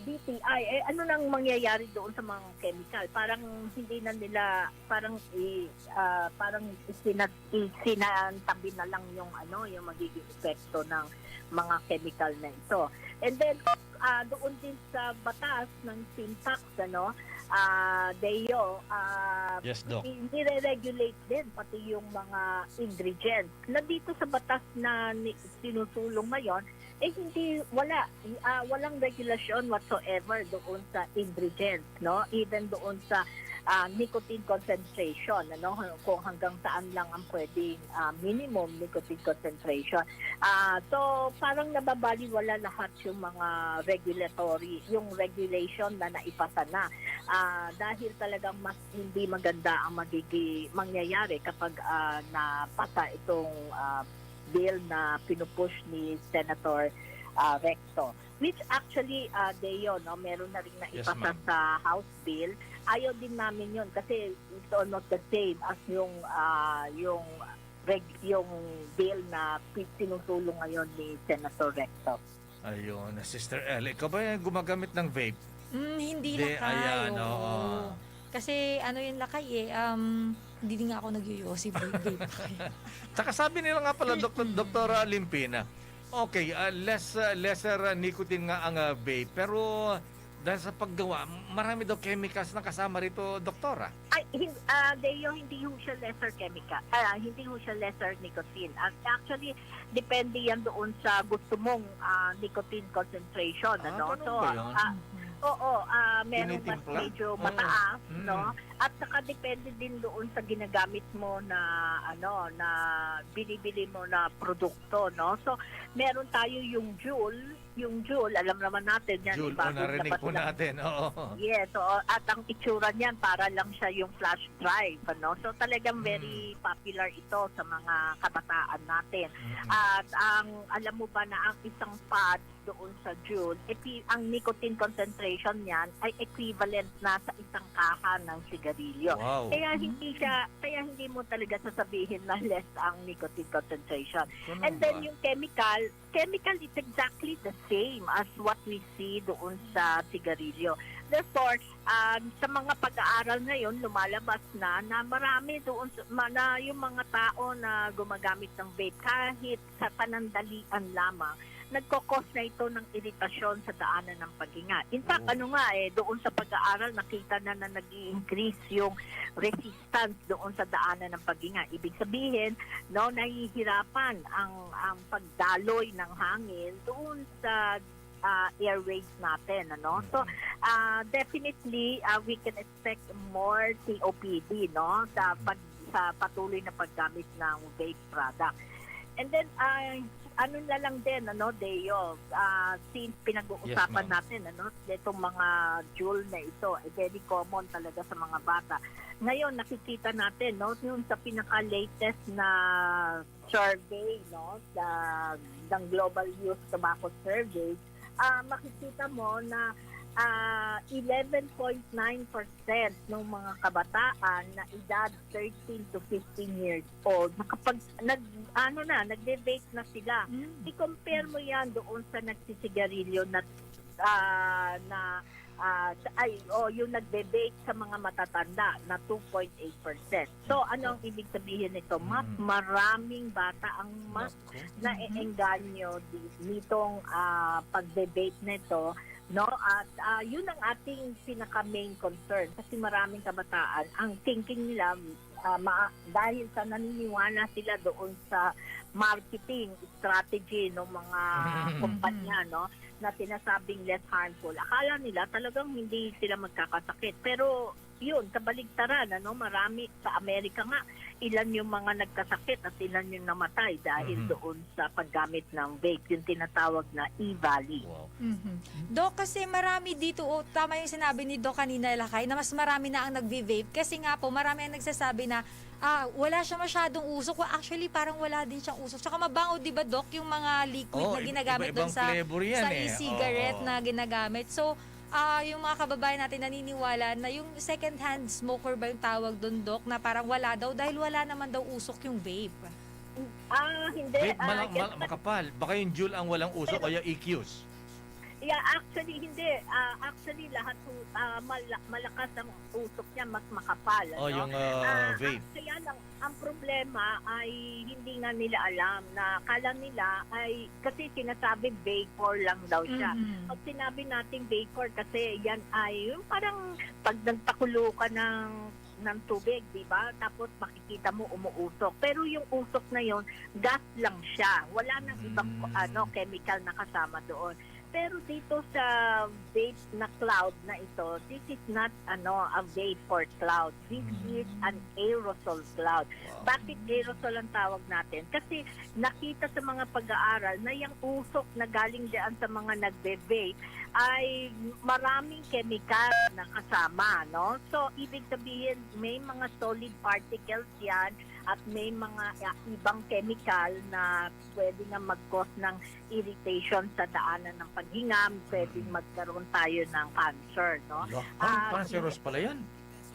D T I, eh, ano nang mangyayari doon sa mga chemical? Parang hindi na nila, parang i-, ah, parang isinat-, isinantabi na lang yung, ano, yung magiging epekto ng mga chemical na ito. And then, ah, doon din sa batas ng Syntax, ano, ah, Deo, ah, Yes, Doc. i-, nire-regulate din pati yung mga ingredients. Na dito sa batas na ni-, sinusulong ngayon, eh, hindi, wala, ah, walang regulasyon whatsoever doon sa ingredients, no? Even doon sa, ah, nicotine concentration, ano, kung hanggang saan lang ang pwedeng, ah, minimum nicotine concentration. Ah, so, parang nababaliwala lahat yung mga regulatory, yung regulation na naipasa na. Ah, dahil talagang mas hindi maganda ang magigi-, mangyayari kapag, ah, napasa itong, ah, bill na pinupush ni Senator, ah, Recto. Which actually, ah, Deo, no, meron na rin Yes, naipasa ma'am. sa House bill. Ayaw din namin yun kasi it's almost the same as yung, ah, yung reg-, yung bill na pi-, sinusulong ngayon ni Senator Recto. Ayun, Sister Elle, ikaw ba yung gumagamit ng vape? Mm, hindi Di, lakay. ayan, Oo. Oo. Kasi ano yung lakay eh, um, hindi nga ako nagyuyosi vape. Tsaka sabi nila nga pala, Doktor, Doktora Limpina, okay, ah, less, ah, lesser ah, nicotine nga ang ah, vape, pero dahil sa paggawa, marami daw chemicals na kasama rito, Doktora. Ay, hin-, ah, Deo, hindi ho siya lesser chemical. Ah, hindi ho siya lesser nicotine. Ac-, actually, depende yan doon sa gusto mong, ah, nicotine concentration. Ah, Ano? ganun So, ba yun? ah, oo, ah, merong mas Tinitimpla? medyo Oo. mataas, Mm. no? At saka depende din doon sa ginagamit mo na, ano, na binibili mo na produkto, no? So, meron tayo yung Juul. Yung Juul, alam naman natin yan, Juul, iba oh, narinig na po natin. Oo. Yes, oo. At ang itsura niyan, para lang siya yung flash drive, ano? So, talagang very popular ito sa mga kabataan natin. Mm. At ang, alam mo ba na ang isang pod doon sa Juul, epi-, ang nicotine concentration niyan ay equivalent na sa isang kaha ng sigarilyo. Wow. Kaya hindi siya, kaya hindi mo talaga sasabihin na less ang nicotine concentration. Ganun And then ba? Yung chemical, chemical is exactly the same as what we see doon sa sigarilyo. Therefore, ah, sa mga pag-aaral ngayon, lumalabas na na marami doon sa, ma-, na yung mga tao na gumagamit ng vape kahit sa panandalian lamang, nagkokos na ito ng iritasyon sa daanan ng paghinga. In fact, Oh. ano nga eh, doon sa pag-aaral, nakita na na nag-i-increase yung resistance doon sa daanan ng paghinga. Ibig sabihin, no, nahihirapan ang, ang pagdaloy ng hangin doon sa, ah, airways natin, ano? So, ah, definitely, ah, we can expect more C O P D, no, sa pag, sa patuloy na paggamit ng vape product. And then, ah, ano na lang din, ano, Deo, ah, since pinag-uusapan Yes, ma'am. natin, ano, itong mga Juul na ito, eh, very common talaga sa mga bata. Ngayon, nakikita natin, no, yung sa pinaka-latest na survey, no, sa, ng Global Youth Tobacco Survey, ah, makikita mo na, ah, eleven point nine percent ng mga kabataan na edad thirteen to fifteen years old, nakapag-, nag-, ano na, nagbe-vape na sila. Mm. I-compare mo yan doon sa nagsisigarilyo na, ah, na, ah, sa, ay, o yung nagbe-vape sa mga matatanda na two point eight percent. So, ano ang ibig sabihin nito? Mas Mm. maraming bata ang mas Naku. naeengganyo di-, nitong, ah, pagbe-vape nito, no? At, ah, yun ang ating pinaka-main concern kasi maraming kabataan, ang thinking nila, ah, ma-, dahil sa naniniwala sila doon sa marketing strategy ng mga Mm. kumpanya, no, na sinasabing less harmful, akala nila talagang hindi sila magkakasakit. Pero yun, kabaligtaran, ano, marami sa Amerika nga, ilan yung mga nagkasakit at ilan yung namatay dahil Mhm. doon sa paggamit ng vape, yung tinatawag na e-valley. Wow. Mhm. Doc, kasi marami dito, oh, tama yung sinabi ni Doc kanina, Lakay, na mas marami na ang nagvi-vape. Kasi nga po, marami ang nagsasabi na, ah, wala siya masyadong usok. Well, actually, parang wala din siyang usok. Tsaka mabango, di ba, Doc, yung mga liquid Oh, na ib-, ginagamit iba-ibang doon sa, flavor yan sa eh. e-cigarette Oo. na ginagamit. So, ah, yung mga kababayan natin naniniwala na yung second-hand smoker ba yung tawag doon, Doc, na parang wala daw dahil wala naman daw usok yung vape. Ah, hindi. Vape, Ah, mala-, yes, mal-, but makapal. Baka yung Juul ang walang usok, Pero kaya E Qs. Yeah, actually, hindi. Ah, actually, lahat po, ah, mala-, malakas ang usok niya, mas makapal, Oh, ano? yung, ah, Ah, vape. Ang, kaya lang, ang problema ay hindi nga nila alam na kala nila ay, kasi sinasabi vapor lang daw siya. Mhm. Pag sinabi nating vapor, kasi yan ay yung parang pag nagpakulo ka ng, ng tubig, di ba? Tapos makikita mo umuusok. Pero yung usok na yon, gas lang siya. Wala nang ibang, Mm. ano, chemical na kasama doon. Pero dito sa vape na cloud na ito, this is not, ano, a vapor cloud. This Mm. is an aerosol cloud. Wow. Bakit aerosol ang tawag natin? Kasi nakita sa mga pag-aaral na yung usok na galing diyan sa mga nagbe-vape ay maraming chemical na kasama, no? So, ibig sabihin, may mga solid particles yan at may mga, ah, ibang chemical na pwede nga mag-cause ng irritation sa daanan ng paghinga, pwedeng Mm. magkaroon tayo ng cancer, no? Lo, parang Ah, cancerous pala yan.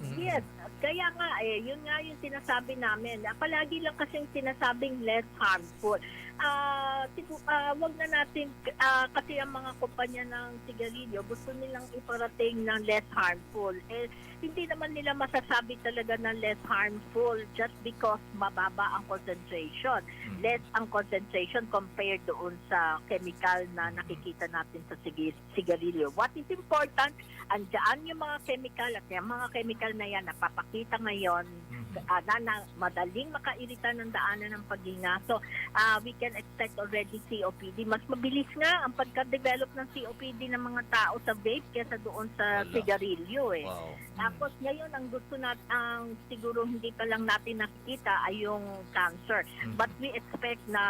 Mm. Yes, kaya nga eh, yun nga yung sinasabi namin. Ah, palagi lang kasing sinasabing less harmful. Ah, sigu-, ah, wag na natin, ah, kasi ang mga kumpanya ng sigarilyo, gusto nilang iparating na less harmful. Eh, hindi naman nila masasabi talaga na less harmful just because mababa ang concentration. Mm. Less ang concentration compared doon sa chemical na Mm. nakikita natin sa sige-, sigarilyo. What is important, andyan yung mga chemical at yung mga chemical na yan napapakita ngayon, Mhm. ah, na, na madaling makairita ng daanan ng paghinga. So, ah, we can expect already C O P D. Mas mabilis nga ang pagka-develop ng C O P D ng mga tao sa vape kaysa doon sa Hala. sigarilyo eh. Wow. Mm. Tapos ngayon, ang gusto nat-, ang siguro hindi pa lang natin nakikita ay yung cancer. Mhm. But we expect na,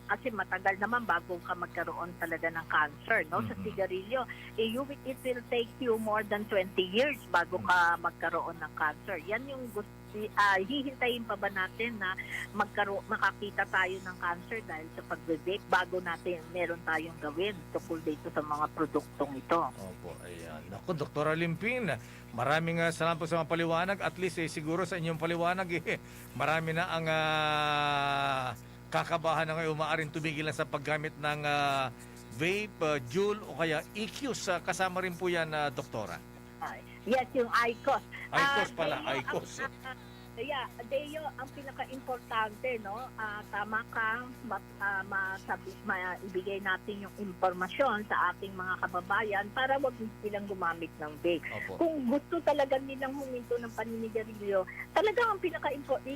kasi matagal naman bago ka magkaroon talaga ng cancer, no, sa Mhm. sigarilyo. Eh, you will, it will take you more than twenty years bago Mhm. ka magkaroon ng cancer. Yan yung gus-, i-, ah, hihintayin pa ba natin na magkaro-, makakita tayo ng cancer dahil sa pagbe-vape bago natin, meron tayong gawin tungkol dito sa mga produktong ito. Opo, ayan. Naku, Doktora Limpin, maraming, ah, salamat po sa mga paliwanag. At least, eh, siguro sa inyong paliwanag, eh, marami na ang, ah, kakabahan na ngayon, maaaring tumigil na sa paggamit ng, ah, vape, ah, Juul o kaya E Qs. Ah, kasama rin po yan, ah, Doktora. Ay, yes, yung IQOS. IQOS Ah, pala, Deo, ang, IQOS. ah, yeah, Deo, ang pinaka-importante, no? Ah, tama ka, ma-, ah, masabi, ma-, ibigay natin yung impormasyon sa ating mga kababayan para wag silang gumamit ng vape. Opo. Kung gusto talaga nilang huminto ng paninigarilyo, talagang ang pinaka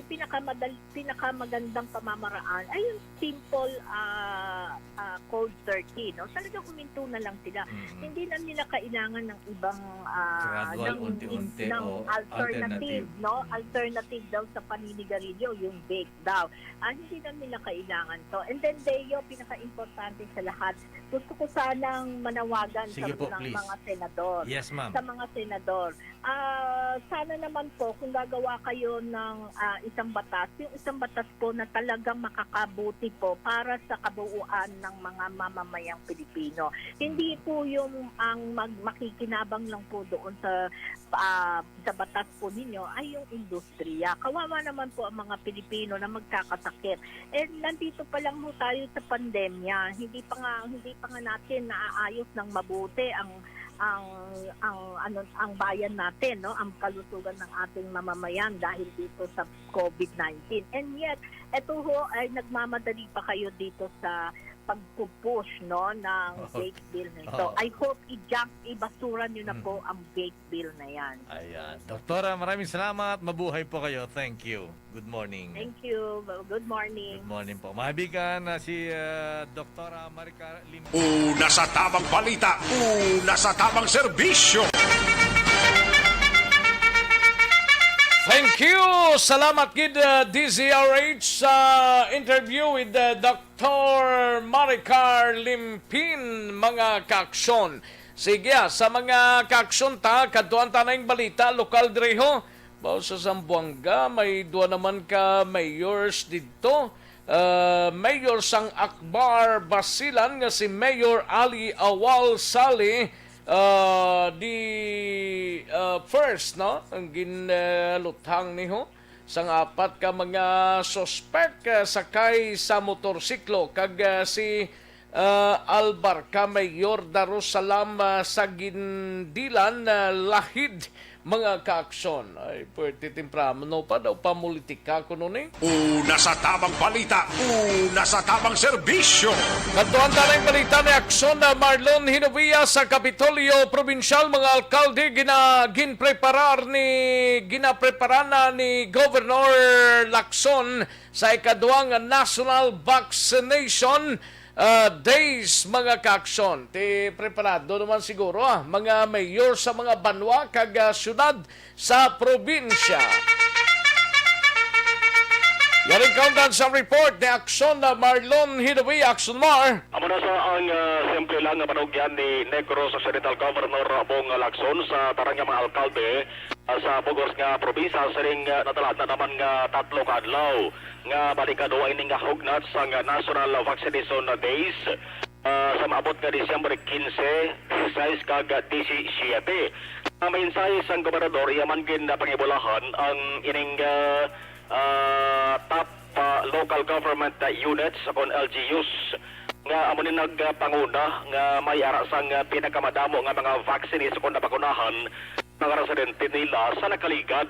pinakamadal-, pinakamagandang pamamaraan ay yung simple, ah, ah, cold turkey, no? Talagang huminto na lang sila. Mm-mm. Hindi na nila kailangan ng ibang, ah, Gradual, ng, unti-unti, ng o alternative, alternative. no? Mm. Alternative daw sa paninigarilyo, yung vape daw. Ah, hindi na nila kailangan to. And then, Deo, pinaka-importante sa lahat, gusto ko sanang manawagan Sige sa po, mga, please. mga senador. Yes, ma'am. Sa mga senador. Ah, sana naman po kung gagawa kayo ng, ah, isang batas, yung isang batas po na talagang makakabuti po para sa kabuuan ng mga mamamayang Pilipino. Hindi Mm. po yung ang mag-, makikinabang lang po doon sa, ah, sa batas po ninyo ay yung industriya. Kawawa naman po ang mga Pilipino na magkakasakit. And nandito pa lang ho tayo sa pandemya. Hindi pa nga, hindi pa nga natin naaayos ng mabuti ang ang, ang, ano, ang bayan natin, no, ang kalusugan ng ating mamamayan dahil dito sa covid nineteen. And yet, eto ho ay nagmamadali pa kayo dito sa pagpupush, no, ng vape bill nito. Oo. I hope i-junk, ibasura nyo na Mm. po ang vape bill na yan. Ayan. Doktora, maraming salamat. Mabuhay po kayo. Thank you. Good morning. Thank you. Good morning. Good morning po. Mahabigan na si, ah, Doktora Maricar Lim- Una sa tamang balita, una sa tamang serbisyo. Thank you. Salamat gid, uh, D Z R H, sa interview with, uh, Doctor Maricar Limpin, mga kaaksyon. Sige, ah, sa mga kaaksyon ta, kadtuan ta na yung balita lokal diri, ho. Bao sa Zamboanga, may duha naman ka mayors didto. Uh, Mayor sang Akbar, Basilan, nga si Mayor Ali Awal Saleh, uh, the, uh, first, no? Ang ginluthang ni, ho, sang apat ka mga suspek, uh, sakay sa motorsiklo, kag, uh, si, uh, Albarca Mayor Darussalam, uh, sa Gindilan, uh, Lahid, mga kaaksyon. Ay, pwerte temprano pa daw pamulitika kuno ni. Una sa tabang balita, una sa tabang serbisyo. Kadtuan ta na yung balita ni Aksyon na Marlon Hinovia sa Kapitolyo Probinsyal, mga alkalde, gina-, ginpreparar ni, ginaprepara na ni Governor Lacson sa ikaduhang national vaccination, ah, days, mga kaaksyon. Ti preparado naman siguro, ah, mga mayor sa mga banwa kag, ah, syudad sa probinsya. Yaring kaundan sa report ni Aksyon na Marlon Hidoy. Aksyon, Mar. Amo na sa ang, ah, simple lang nga panugyan ni Negros Occidental Governor Bong Lacson sa tanan nga mga alkalde, ah, sa bugos nga probinsya sining, ah, natalana naman nga tatlo ka adlaw nga malikado ini nga hugnat sang National Vaccination Days, ah, sa maabot nga Disyembre quince, dieciséis kag diecisiete. Ang mensahe sang gobernador, iya man gin pangibulahan ang ining, ah, ah, top, ah, local government, ah, units o kon L G Us nga amo ni nagpanguna nga may ara sang, ah, pinakamadamo nga mga vaccinees o kon nabakunahan mga residente nila sa nakaligad,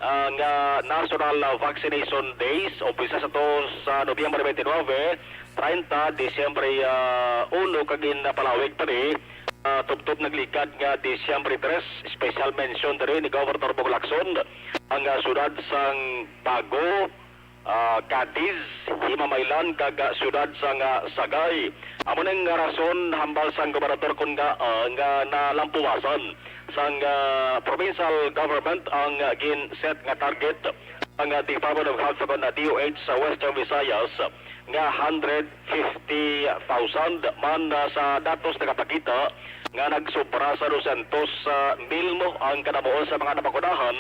ah, nga National, ah, Vaccination Days. Umpisa sa to sa Nobyembre twenty-nine, treinta, Disyembre, ah, uno, kag ginpalawig pa ni, ah, tubtob nagligad nga Disyembre tres. Special mention diri ni Governor Bong Lacson ang, ah, siyudad sang Bago, ah, Cadiz, Himamaylan, kag, ah, siyudad sang, ah, Sagay. Amo ning rason hambal sang gobernador kon nga, ah, nga nalampuwasan sang, ah, provincial government ang, ah, gin-set nga target ang, ah, Department of Health ug ang, ah, D O H sa Western Visayas nga hundred fifty thousand man, ah, sa datos nagapakita nga nagsobra sa dosyentos mil mo ang kanamuon sa mga nabakunahan,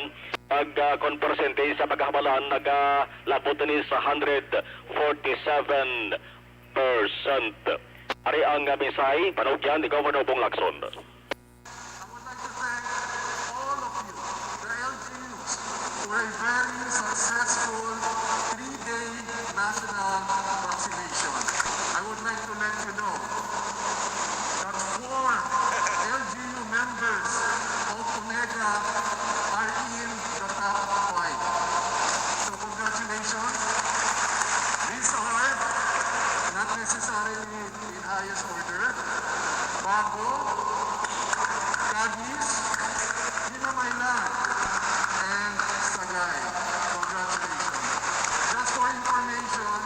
kag, ah, kon persente sa pagkahamalan nagalabot ini sa hundred forty-seven percent. Ari ang, ah, mensahe panugyan ni Governor Bong Lacson. I would like to thank all of you, the L G Us, for a very successful three-day national vaccination. I would like to let you know that four L G U members of Onega are in the top five. So congratulations. These are not necessarily in highest order. Bago, Cadiz, Dinamaylan, and Sagay. Congratulations. Just for information,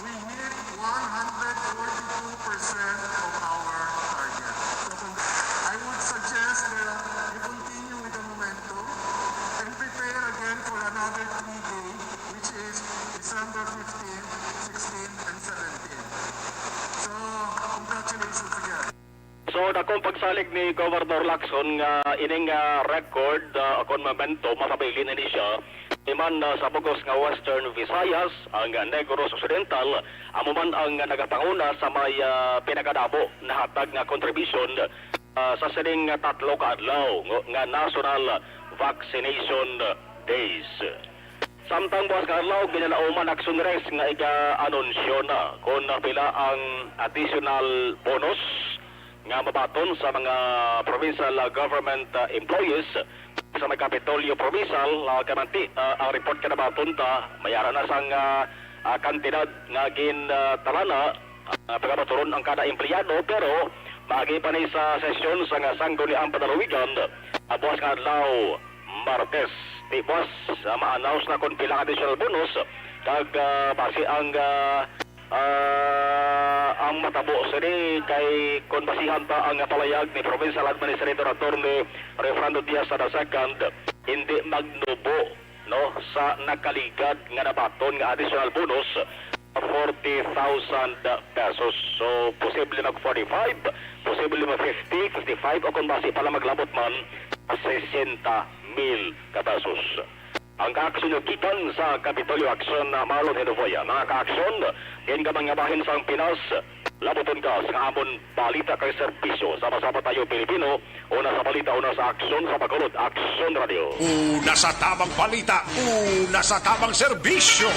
we hit one hundred forty-two percent of our target. So, con-, I would suggest that you continue with the momentum and prepare again for another three-day, which is December fifteen, sixteen, and seventeen. So, congratulations again. So, dakong pagsalig ni Governor Lacson nga ining, ah, record, ah, kon momento, mapabilin ini siya. Iman, ah, sa bugos nga Western Visayas, ang Negros Occidental, amo man ang nagapanguna sa may, ah, pinakadamo nahatag nga kontribusyon, ah, sa sining tatlo ka adlaw nga, nga National Vaccination Days. Samtang buas nga adlaw, ginalauman aksyon res nga iga-anunsyo na kon pila ang additional bonus nga mabaton sa mga provincial, ah, government, ah, employees sa may Kapitolyo Provincial, ah, kay manti, ah, ang report kay nabaton ta, may ara na sang, ah, ah, kantidad nga gin, ah, talana, ah, pagabaturon ang kada empleyado, pero maagi pa ni sa sesyon sa nga Sangguniang Panalawigan, ah, buas nga adlaw, Martes, di buas, ah, ma-announce na kon pila ka additional bonus, kag, ah, basi ang, ah, ah, ang matabo sini kay kon basihan ta ang palayag ni Provincial Administrator Attorney Refrando Diaz the second, hindi magnubo no, sa nakaligad nga nabaton nga additional bonus, forty thousand pesos. So, posible mag forty-five, posible mag fifty, fifty-five, o kung basi pala maglabot man, sesenta mil ka pesos. Ang kaaksyon gikan sa Kapitolyo Aksyon na Marlon Hinovoya. Mga kaaksyon, diin ka man nga bahin sang Pinas, labuton ka sa amon balita kag serbisyo. Sama-sama tayo, Pilipino, una sa balita, una sa aksyon, sa Bacolod Aksyon Radio. Una sa tamang balita, una sa tamang serbisyo.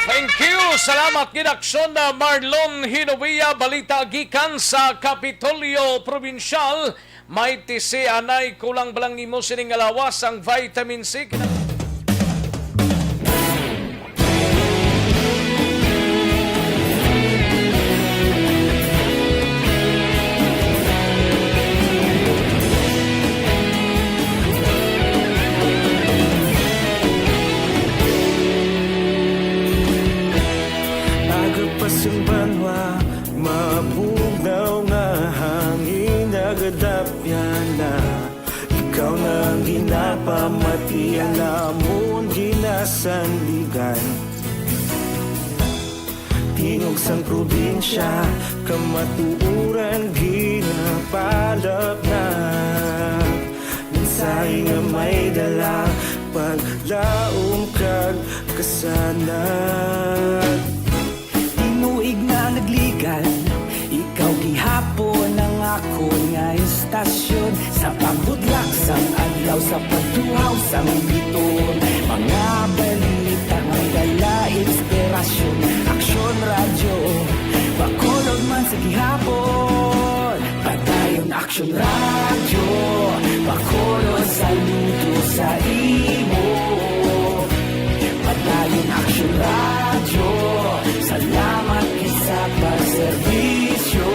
Thank you. Salamat gid, aksyon na Marlon Hinovia. Balita gikan sa Kapitolyo Probinsyal. May tisi anay, kulang ba lang nimo sining nga lawas ang vitamin C? Kina- Aga pa sang banwa, mabugnaw nga hangin nagadapyan na. Ikaw na ang ginapamati, ang amon ginasandigan. Tingog sang probinsya, kamatuoran ginapalapnag. Mensahe nga may dala, paglaom kag kasanag. Tinuig na nagligal, ikaw gihapon ang akon nga istasyon. Sa pagbutlak sang adlaw, sa pagtuhaw sang biton, mga balita may dala inspirasyon. Aksyon Radyo, Bacolod man sa gihapon. Padayon Aksyon Radyo, Bacolod, saludo sa imo. Padayon Aksyon Radyo, salamat gid sa pagserbisyo.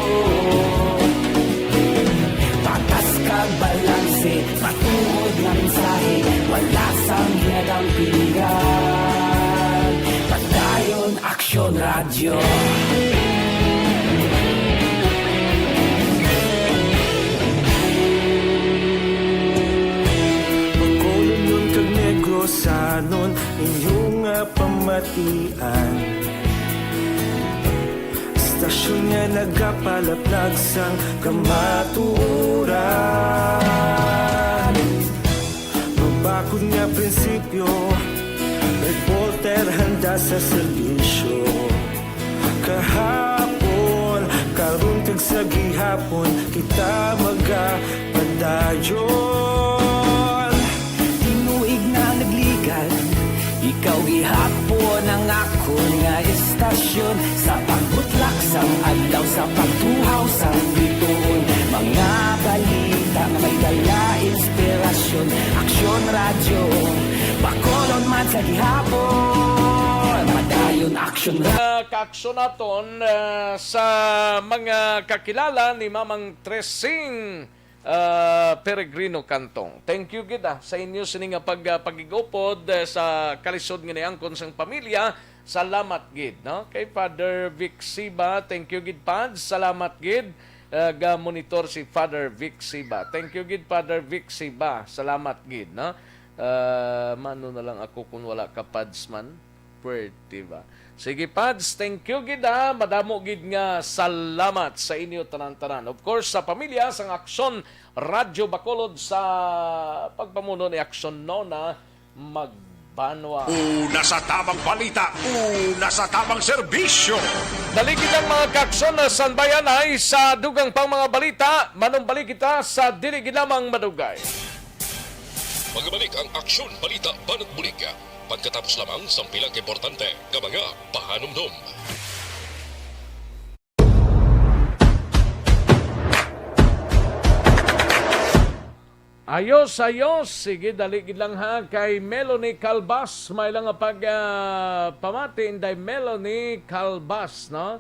Patas kag balanse, matuod nga mensahe, wala sang ginadampingan. Padayon Aksyon Radyo. Bacolodnon kag Negrosanon, inyo nga pamatian. Istasyon nga nagapalaplag sang kamatuoran. Mabakod nga prinsipyo, reporter handa sa serbisyo. Kahapon, karon kag sa gihapon, kita magapadayon. Tinuig na nagligal, ikaw gihapon ang akon nga istasyon. Sa pagbutlak sang adlaw, sa pagtuhaw sang bituon, mga balita nga may dala inspirasyon. Aksyon Radyo, Bacolod man sa gihapon. Padayon Aksyon Radyo. Ah, kaaksyon naton, ah, sa mga kakilala ni Mamang Tresing, ah, Peregrino Cantong. Thank you gid, ah, sa inyo sini nga pag-, ah, pag-igupod, ah, sa kalisod nga niangkon sang pamilya. Salamat gid, no? Kay Father Vic Siba, thank you gid, Pads. Salamat gid. Ah, ga-monitor si Father Vic Siba. Thank you gid, Father Vic Siba. Salamat gid, no? Ah, mano na lang ako kung wala ka, Pads, man? Pwerte ba? Sige, Pads, thank you gid, ha. Madamo gid nga salamat sa inyo tanan-tanan. Of course, sa pamilya sang Aksyon Radyo Bacolod sa pagpamuno ni Aksyon Nona Magbanwa. Una sa tamang balita, una sa tamang serbisyo. Dali kitang mga kaaksyon na sanbayan ay sa dugang pang mga balita. Manumbalik kita sa dili gid lamang madugay. Magbalik ang Aksyon Balita Banat Bulig pagkatapos lamang sang pila ka importante nga mga pahanumdom. Ayos, ayos. Sige, dali gid lang ha. Kay Melanie Calbas, may lang nga pag, ah, pamati, Inday Melanie Calbas, no?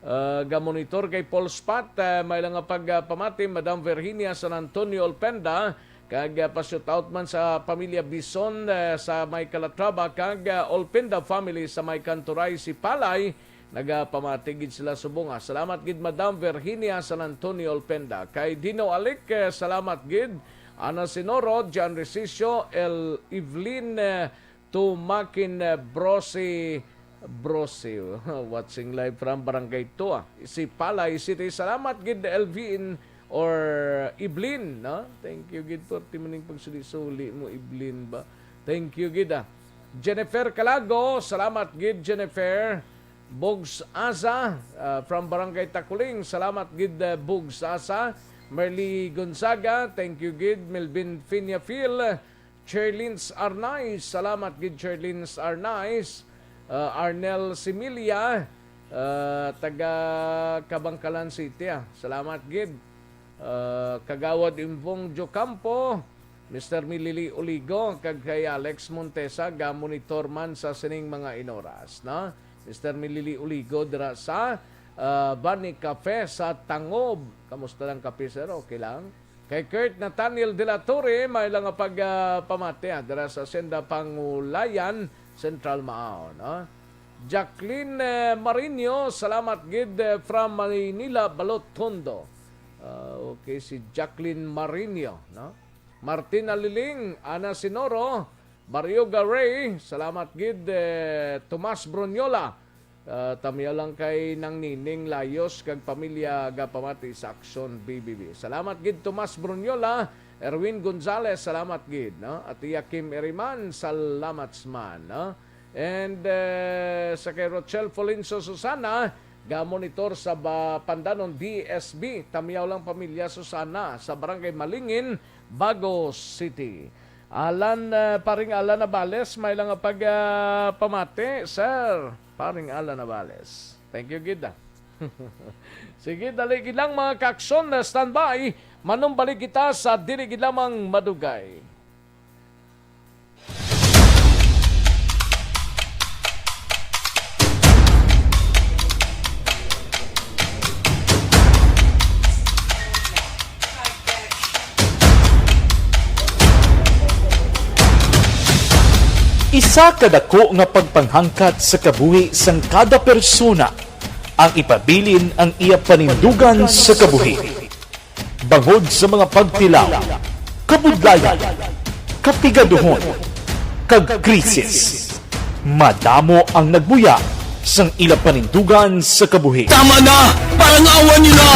Ah, ga-monitor kay Paul Spot, ah, may lang nga pag, ah, pamati, Madam Virginia San Antonio Olpenda, kag, ah, pa-shoutout man sa pamilya Bison, ah, sa may Calatrava, kag, ah, Olpenda family sa may Kanturay, Sipalay, nagapamati gid sila subong, ah. Salamat gid, Madam Virginia San Antonio Olpenda. Kay Dino Alic, eh, salamat gid. Ana Sinoro, John Resicio, El Evelyn, eh, Tumakin, eh, Brosi, Brosi, watching live from Barangay Tua, Sipalay City. Salamat gid, Elvin or Evelyn, no? Thank you gid for timuning pagsuli-suli mo, Evelyn ba? Thank you gid, ah. Jennifer Calago, salamat gid, Jennifer. Bugs Asa, ah, from Barangay Takuling, salamat gid, ah, Bugs Asa. Merly Gonzaga, thank you gid. Melvin Finiafil, Cherlins Arnaiz, salamat gid, Cherlins Arnaiz. Ah, Arnel Similia, ah, taga Kabangkalan City, ah. Salamat gid. Ah, Kagawad Imbong Jocampo, Mister Milili Oligo, kag kay Alex Montesa, ga-monitor man sa sining mga inoras, no? Mister Milili Oligo dira sa, ah, Bani Cafe sa Tangob. Kamusta lang kape, sir? Okay lang? Kay Kurt Nathaniel de la Torre, may lang nga pag, ah, pamati, ah, dira sa Senda Pangulayan, Central Mao, no? Jacqueline, eh, Marinho, salamat gid, eh, from Manila, Balot Tondo. Ah, okay, si Jacqueline Marinho, no? Martin Aliling, Ana Sinoro, Mario Garay, salamat gid, eh, Tomas Brunyola. Ah, tamyaw lang kay Nang Nining Layos kag pamilya gapamati sa Aksyon B B B. Salamat gid Tomas Brunyola, Erwin Gonzalez, salamat gid, no? At iya Kim Eriman, salamat man, no? And, eh, sa kay Rochelle Folenso Susana, ga-monitor sa ba-, Pandanon D S B, tamyaw lang pamilya Susana sa Barangay Malingin, Bago City. Alan, eh, paring Alan Navales, may lang nga pag, ah, pamati, sir. Paring Alan Navales. Thank you gid, ah. Sige, dali gid lang, mga kaaksyon, na standby. Manumbalik kita sa dili gid lamang madugay. Isa ka dako nga pagpanghangkat sa kabuhi sang kada persona ang ipabilin ang iya panindugan sa kabuhi. Bangod sa mga pagtilaw, kabudlayan, kapigaduhon, kag krisis, madamo ang nagbuya sang ila panindugan sa kabuhi. Tama na! Parangawan niyo na!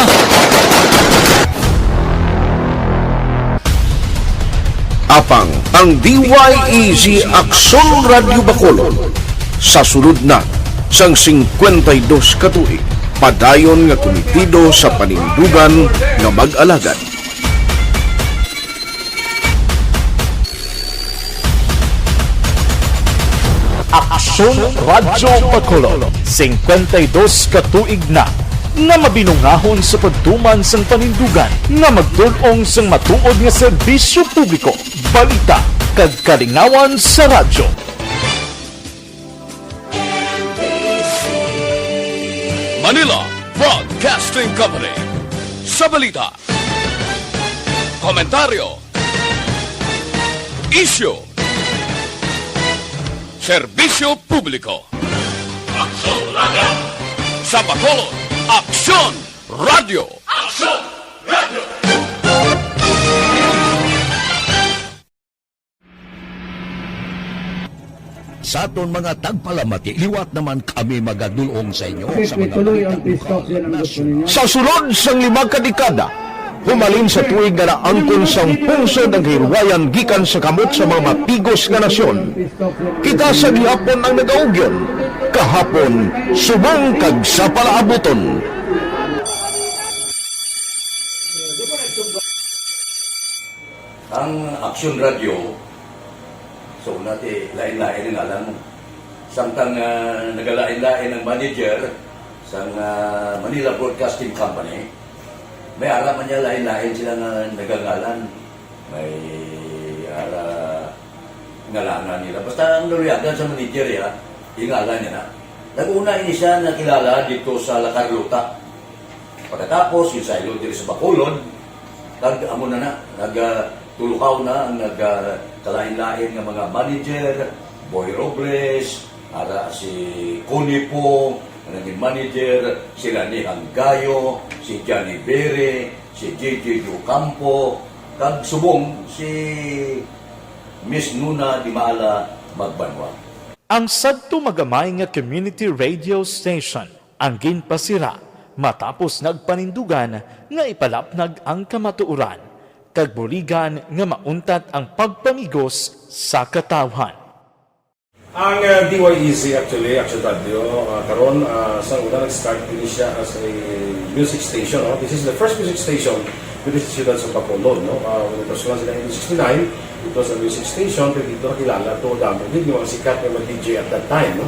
Apang ang D Y E G Aksyon Radyo Bacolod sa sulod na sang singkwenta y dos ka tuig, padayon nga kumitido sa panindugan nga mag-alagad. Aksyon Radyo Bacolod, singkwenta y dos ka tuig na nga mabinungahon sa pagtuman sang panindugan nga magtul-ong sang matuod nga serbisyo publiko, balita, kag kalingawan sa radyo. Manila Broadcasting Company. Sa balita, komentaryo, isyu, serbisyo publiko. Aksyon Radyo. Sa Bacolod, Aksyon Radyo. Aksyon Radyo. Sa aton mga tagpalamati, liwat naman kami magadul-ong sa inyo sa mga balita lokal, nasyonal. Sa sulod sang lima ka dekada, humalin sa tuig nga naangkon sang pungsod ang kahilwayan gikan sa kamot sa mga mapigos nga nasyon, kita sa gihapon ang nagaugyon, kahapon subong kag sa palaabuton. Ang Aksyon Radyo, sa una ti lain-lain ang ngalan mo. Samtang, ah, nagalain-lain ang manager sang, ah, Manila Broadcasting Company, may ara man niya lain-lain sila nga nagangalan. May ara ngalangan nila. Basta ang naluyagan sa manager, ya, ingalan niya na. Nag-una ini siya nakilala dito sa La Carlota. Pagkatapos, yung saylo diri sa Bacolod, kag amo na na, nag, ah, tulukaw na ang nag, ah, kalain-lain nga mga manager, Boy Robles, ara si Connie Poo, ang naging manager, si Lani Hanggayo, si Johnny Bere, si J J Ocampo, Kag subong si Miss Nuna Dimala Magbanwa. Ang sadto magamay nga community radio station ang ginpasira matapos nagpanindugan nga ipalapnag ang kamatuoran kag buligan nga mauntat ang pagpamigos sa katawhan. Ang uh, D Y E Z actually, Action Radio, uh, karon uh, sa una nag-start din siya as a music station. No? This is the first music station with the Ciudad sa Bacolod. No? Uh, when it was launched in nineteen sixty-nine, it was a music station, pero dito nakilala to damo din yung mga sikat na mga D J at that time. No?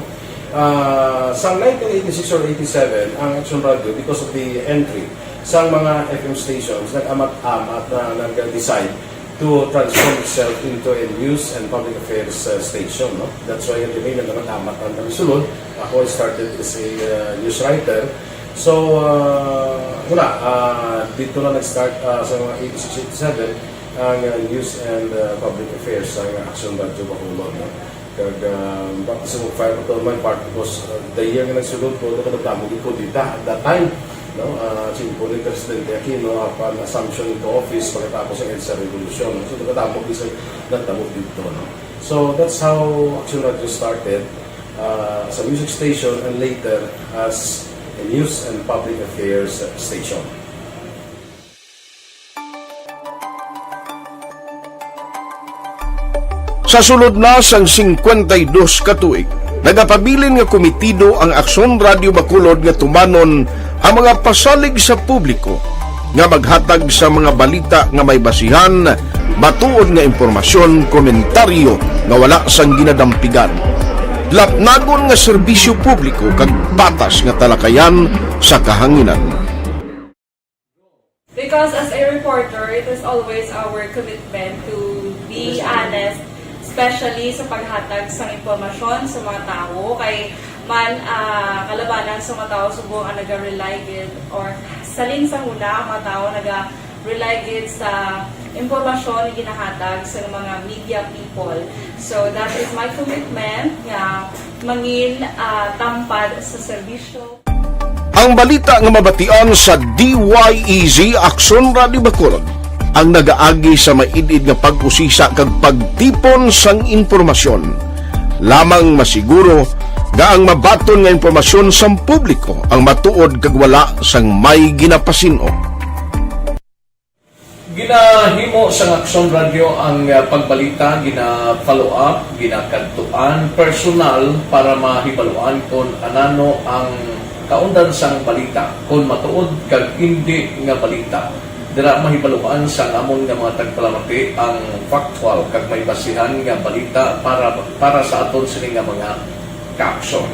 Uh, sa nineteen eighty-six or eighty-seven, ang Action Radio, because of the entry sa mga F M stations, nag-amat-amat na nag-decide to transform itself into a news and public affairs uh, station. No? That's why yung name na naman Amat ang Sulod. Ako I started as a uh, news writer. So, uh, wala. Uh, dito na nag-start uh, sa mga eighty-six eighty-seven ang uh, news and uh, public affairs sa Action Radio Bacolod. No? Kag uh, baptism of fire pa to my part because uh, the year nga nagsulod ko, ito ka nagdamo yung kudita at that time. No? Uh, Simple ni Presidente Aquino upon assumption into office pagkatapos ng EDSA Revolution. So, nagkatapos isang nagdamo dito. No? So, that's how Action Radio started uh, as a music station and later as a news and public affairs station. Sa sulod na sang singkwenta y dos ka tuig, nagapabilin nga komitido ang Aksyon Radio Bacolod nga tumanon ang mga pasalig sa publiko nga maghatag sa mga balita nga may basihan, matuod nga impormasyon, komentaryo nga wala sang ginadampigan, lapnagon nga serbisyo publiko kag patas nga talakayan sa kahanginan. Because as a reporter, it is always our commitment to be honest, especially sa paghatag sa impormasyon sa mga tawo. Kay man uh, kalabanan sa mga tawo subong ang naga-rely gid or salin sa huna ang mga tawo naga-rely gid sa impormasyon nga ginahatag sa mga media people. So that is my commitment nga mangin uh, tampad sa serbisyo. Ang balita nga mabatian sa D Y E Z Aksyon Radio Bacolod ang nagaagi sa maid-id nga pag-usisa kag pagtipon sang impormasyon. Lamang masiguro nga ang mabaton nga impormasyon sang publiko ang matuod kag wala sang may ginapasin-o. Ginahimo sang Aksyon Radio ang ah, pagbalita, gina-follow up, ginakadtuan personal para mahibaluan kon anano ang kaundan sang balita, kon matuod kag indi nga balita. Dira mahibaluan sang amon nga mga tagpalamati ang factual kag may basihan nga balita para para sa aton sini nga mga kaaksyon.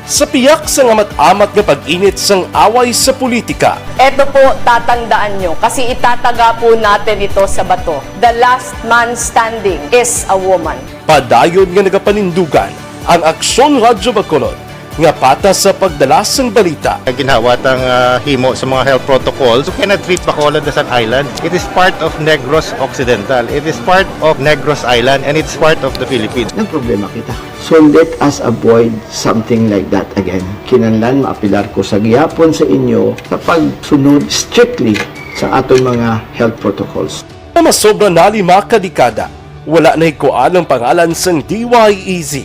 Sa piyak sang amat-amat nga pag-init sang away sa politika. Eto po, tatandaan nyo, kasi itataga po natin ito sa bato. The last man standing is a woman. Padayon nga nagapanindugan ang Aksyon Radyo Bacolod nga patas sa pagdala sang balita. Ginhawat ang ah, himo sa mga health protocols. You cannot treat Bacolod as an island. It is part of Negros Occidental. It is part of Negros Island and it's part of the Philippines. Nagproblema kita. So let us avoid something like that again. Kinahanglan maapelar ko sa gihapon sa inyo sa pagsunod strictly sa aton mga health protocols. Nga masobra na lima ka dekada, wala nahikuan ang pangalan sang D Y E Z,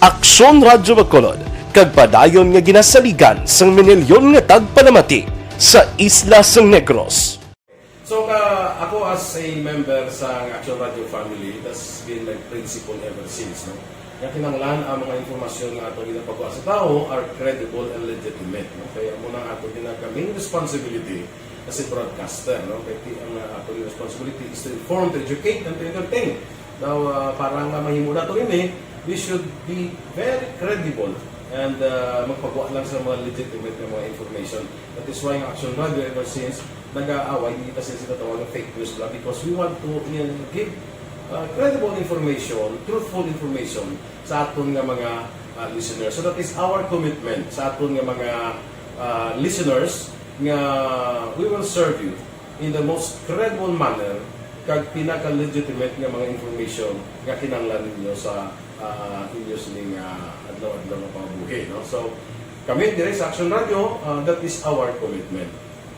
Aksyon Radyo Bacolod, kag padayon nga ginasaligan sang minilyon nga tagpalamati sa isla sang Negros. So ka ako as a member sa Action Radio family, that's been my principle ever since, no? Nga kinahanglan ang mga impormasyon nga ato ginapagawa sa tawo are credible and legitimate, no? Kaya amo na ato ginaka main responsibility as a broadcaster, no? Kay ti- ang uh, ato responsibility is to inform, to educate, and to entertain. Now, uh, para nga mahimo nato ini, we should be very credible and uh, magpagawa lang sa mga legitimate nga mga information. That is why ang Action Radio ever since nag-aaway, hindi kasi sila tawag ng fake news nila because we want to uh, give uh, credible information, truthful information sa aton nga mga uh, listeners. So that is our commitment sa aton nga mga uh, listeners nga we will serve you in the most credible manner kag pinaka-legitimate nga mga information nga kinahanglan ninyo sa uh, inyo sining uh, adlaw-adlaw nga pangabuhi. No? So, kami dire sa Action Radio, uh, that is our commitment.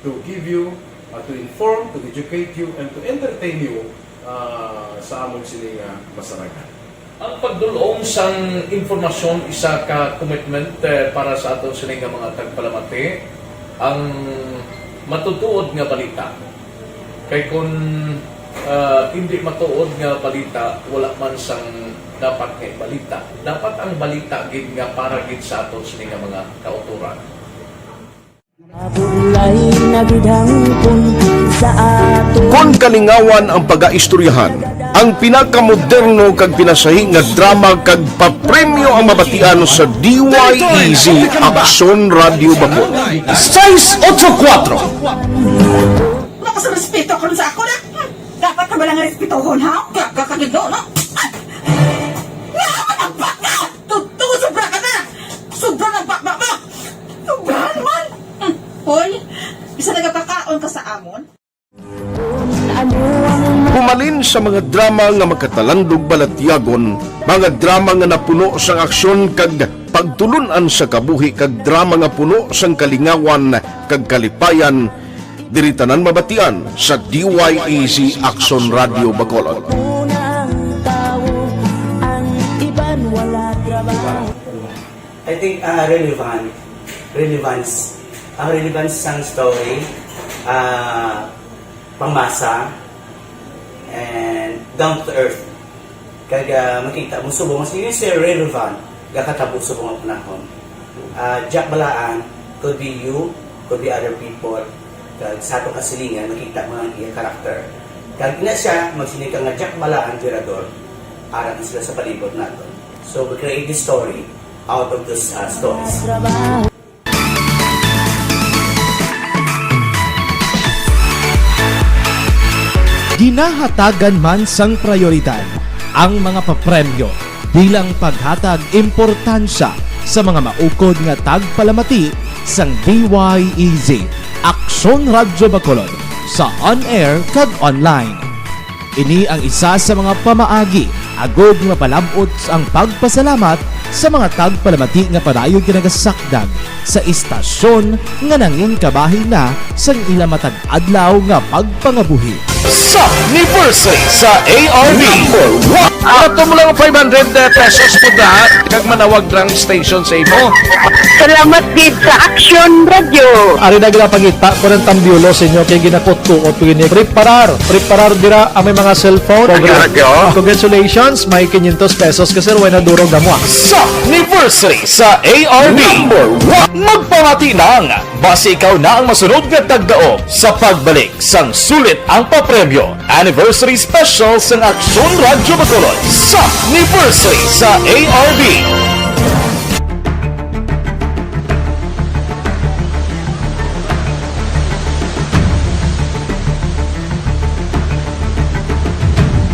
to give you, uh, to inform, to educate you, and to entertain you, uh, sa amon sini nga masarangan. Ang pagdul-ong sang impormasyon isa ka commitment, eh, para sa aton sini nga mga tagpalamati, ang matutuod nga balita. Kay kun, ah, hindi matuod nga balita, wala man sang dapat nga ibalita. Dapat ang balita gid nga para gid sa aton sini nga mga kautoran. Mabulay na gid hangpon sa aton. Kon kalingawan ang pagaistoryahan, ang pinakamoderno kag pinasahi nga drama kag papremyo ang mabatian sa D Y E Z Aksyon Radyo Bacolod. Sais otso kuwatro. Wala ka sa respeto karon sa ako na. Hmm. Dapat ka ba lang respetohon, ha? Ka, ka, ka, no? Ay! Nga, matabak ka! Totoo, sobra ka na! Sobra na, ba, ba, ba! Sobra naman! Hmm. Hoy, isa nagapakaon ka sa amon? Humalin sa mga drama nga makatalandog balatyagon, mga drama nga napuno sang aksyon kag pagtulun-an sa kabuhi kag drama nga puno sang kalingawan kag kalipayan, diri tanan mabatian sa D Y E Z Aksyon Radyo Bacolod. I think, ah, relevant. Relevance. Ang relevance sang story, ah, pangmasa, and down to earth. Kag, ah, makita mo subong, mas yun siya relevant, gakatabo subong ang panahon. Ah, Jack Balaan, could be you, could be other people. Kag sa atong kasilingan, makita mo ang iya character. Kag ina siya, magsiling ka nga Jack Balaan, Tirador, ara na sila sa palibot nato. So, we create this story out of those, uh, stories. Ginahatagan man sang prayoridad ang mga papremyo bilang paghatag importansya sa mga maukod nga tagpalamati sang D Y E Z, Aksyon Radyo Bacolod, sa on-air kag online. Ini ang isa sa mga pamaagi agod nga mapalab-ot ang pagpasalamat sa mga tagpalamati nga padayon ginagasakdag sa istasyon nga nangin kabahin na sang ila matag adlaw nga pagpangabuhi. Sa anniversary sa A R B. Number one. Ato mo lang five hundred pesos po na, kag manawag lang station sa imo. Salamat gid sa Aksyon Radyo. Ari na gila pangita ko ng tambiulo sa inyo kay ginakutkuot ko ini. Preparar, preparar dira ang may mga cellphone. Program. Radyo. Congratulations, may quinientos pesos ka, sir, way na durog na mo, ah. Sa anniversary sa A R B. Number one. Magpamati lang. Basi ikaw na ang masunod nga tagdaog sa pagbalik sang sulit ang papremyo. Anniversary Special sang Aksyon Radyo Bacolod sa anniversary sa A R B.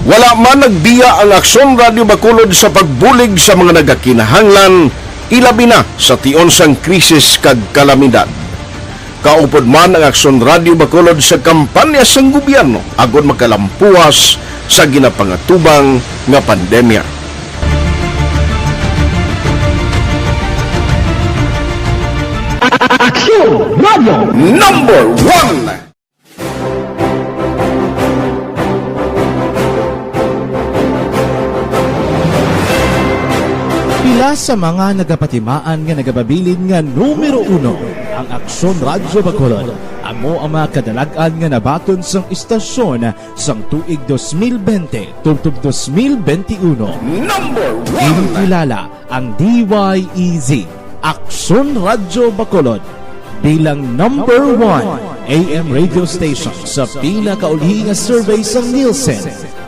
Wala man nagbiya ang Aksyon Radyo Bacolod sa pagbulig sa mga nagakinahanglan, ilabi na sa tion sang krisis kag kalamidad. Kaupod man ang Aksyon Radyo Bacolod sa kampanya sang gobyerno agod makalampuas sa ginapangatubang nga pandemya. Aksyon Radyo Number One. Pila sa mga nagapatimaan nga nagapabilin nga numero uno ang Aksyon Radyo Bacolod, amo ang mga kadalag-an nga nabaton sang istasyon sang tuig dos mil bente tubtob dos mil bente uno. Number one. Ginkilala ang D Y E Z, Aksyon Radyo Bacolod, bilang number one A M radio station sa pinakauli nga survey sang Nielsen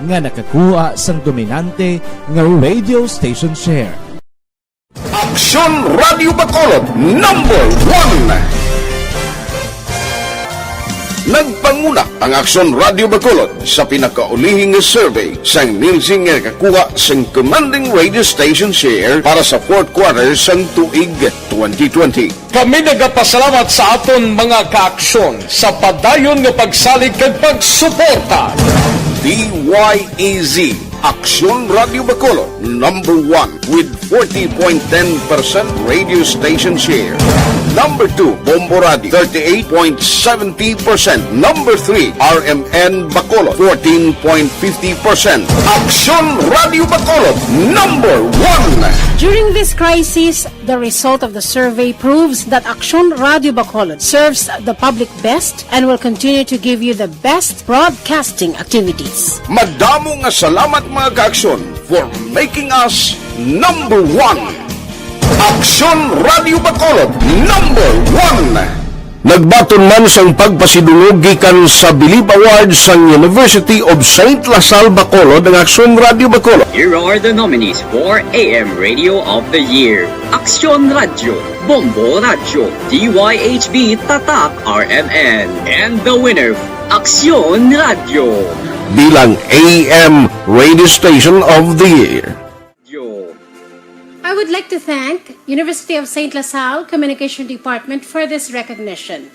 nga nakakuha sang dominante nga radio station share. Aksyon Radyo Bacolod, number one. Nagpanguna ang Aksyon Radyo Bacolod sa pinakaulihing nga survey sang Nielsen nga nakakuha sang commanding radio station share para sa fourth quarter sang tuig twenty twenty. Kami nagapasalamat sa aton mga kaaksyon sa padayon nga pagsalig kag pagsuporta. D Y E Z, Aksyon Radio Bacolod, number one with forty point ten percent radio station share. Number two, Bombo Radio, thirty-eight point seventy percent. Number three, R M N Bacolod, fourteen point fifty percent. Aksyon Radio Bacolod, number one. During this crisis, the result of the survey proves that Aksyon Radio Bacolod serves the public best and will continue to give you the best broadcasting activities. Madamo nga salamat, mga ka-Aksyon, for making us number one. Aksyon Radio Bacolod, number one. Nagbaton man sang pagpasidungog gikan sa Bilib Awards sang University of Saint La Salle Bacolod ang Aksyon Radio Bacolod. Here are the nominees for A M Radio of the Year: Aksyon Radio, Bombo Radio, D Y H B Tatak R M N, and the winner, Aksyon Radio. Bilang A M Radio Station of the Year. Yo. I would like to thank University of Saint La Salle Communication Department for this recognition.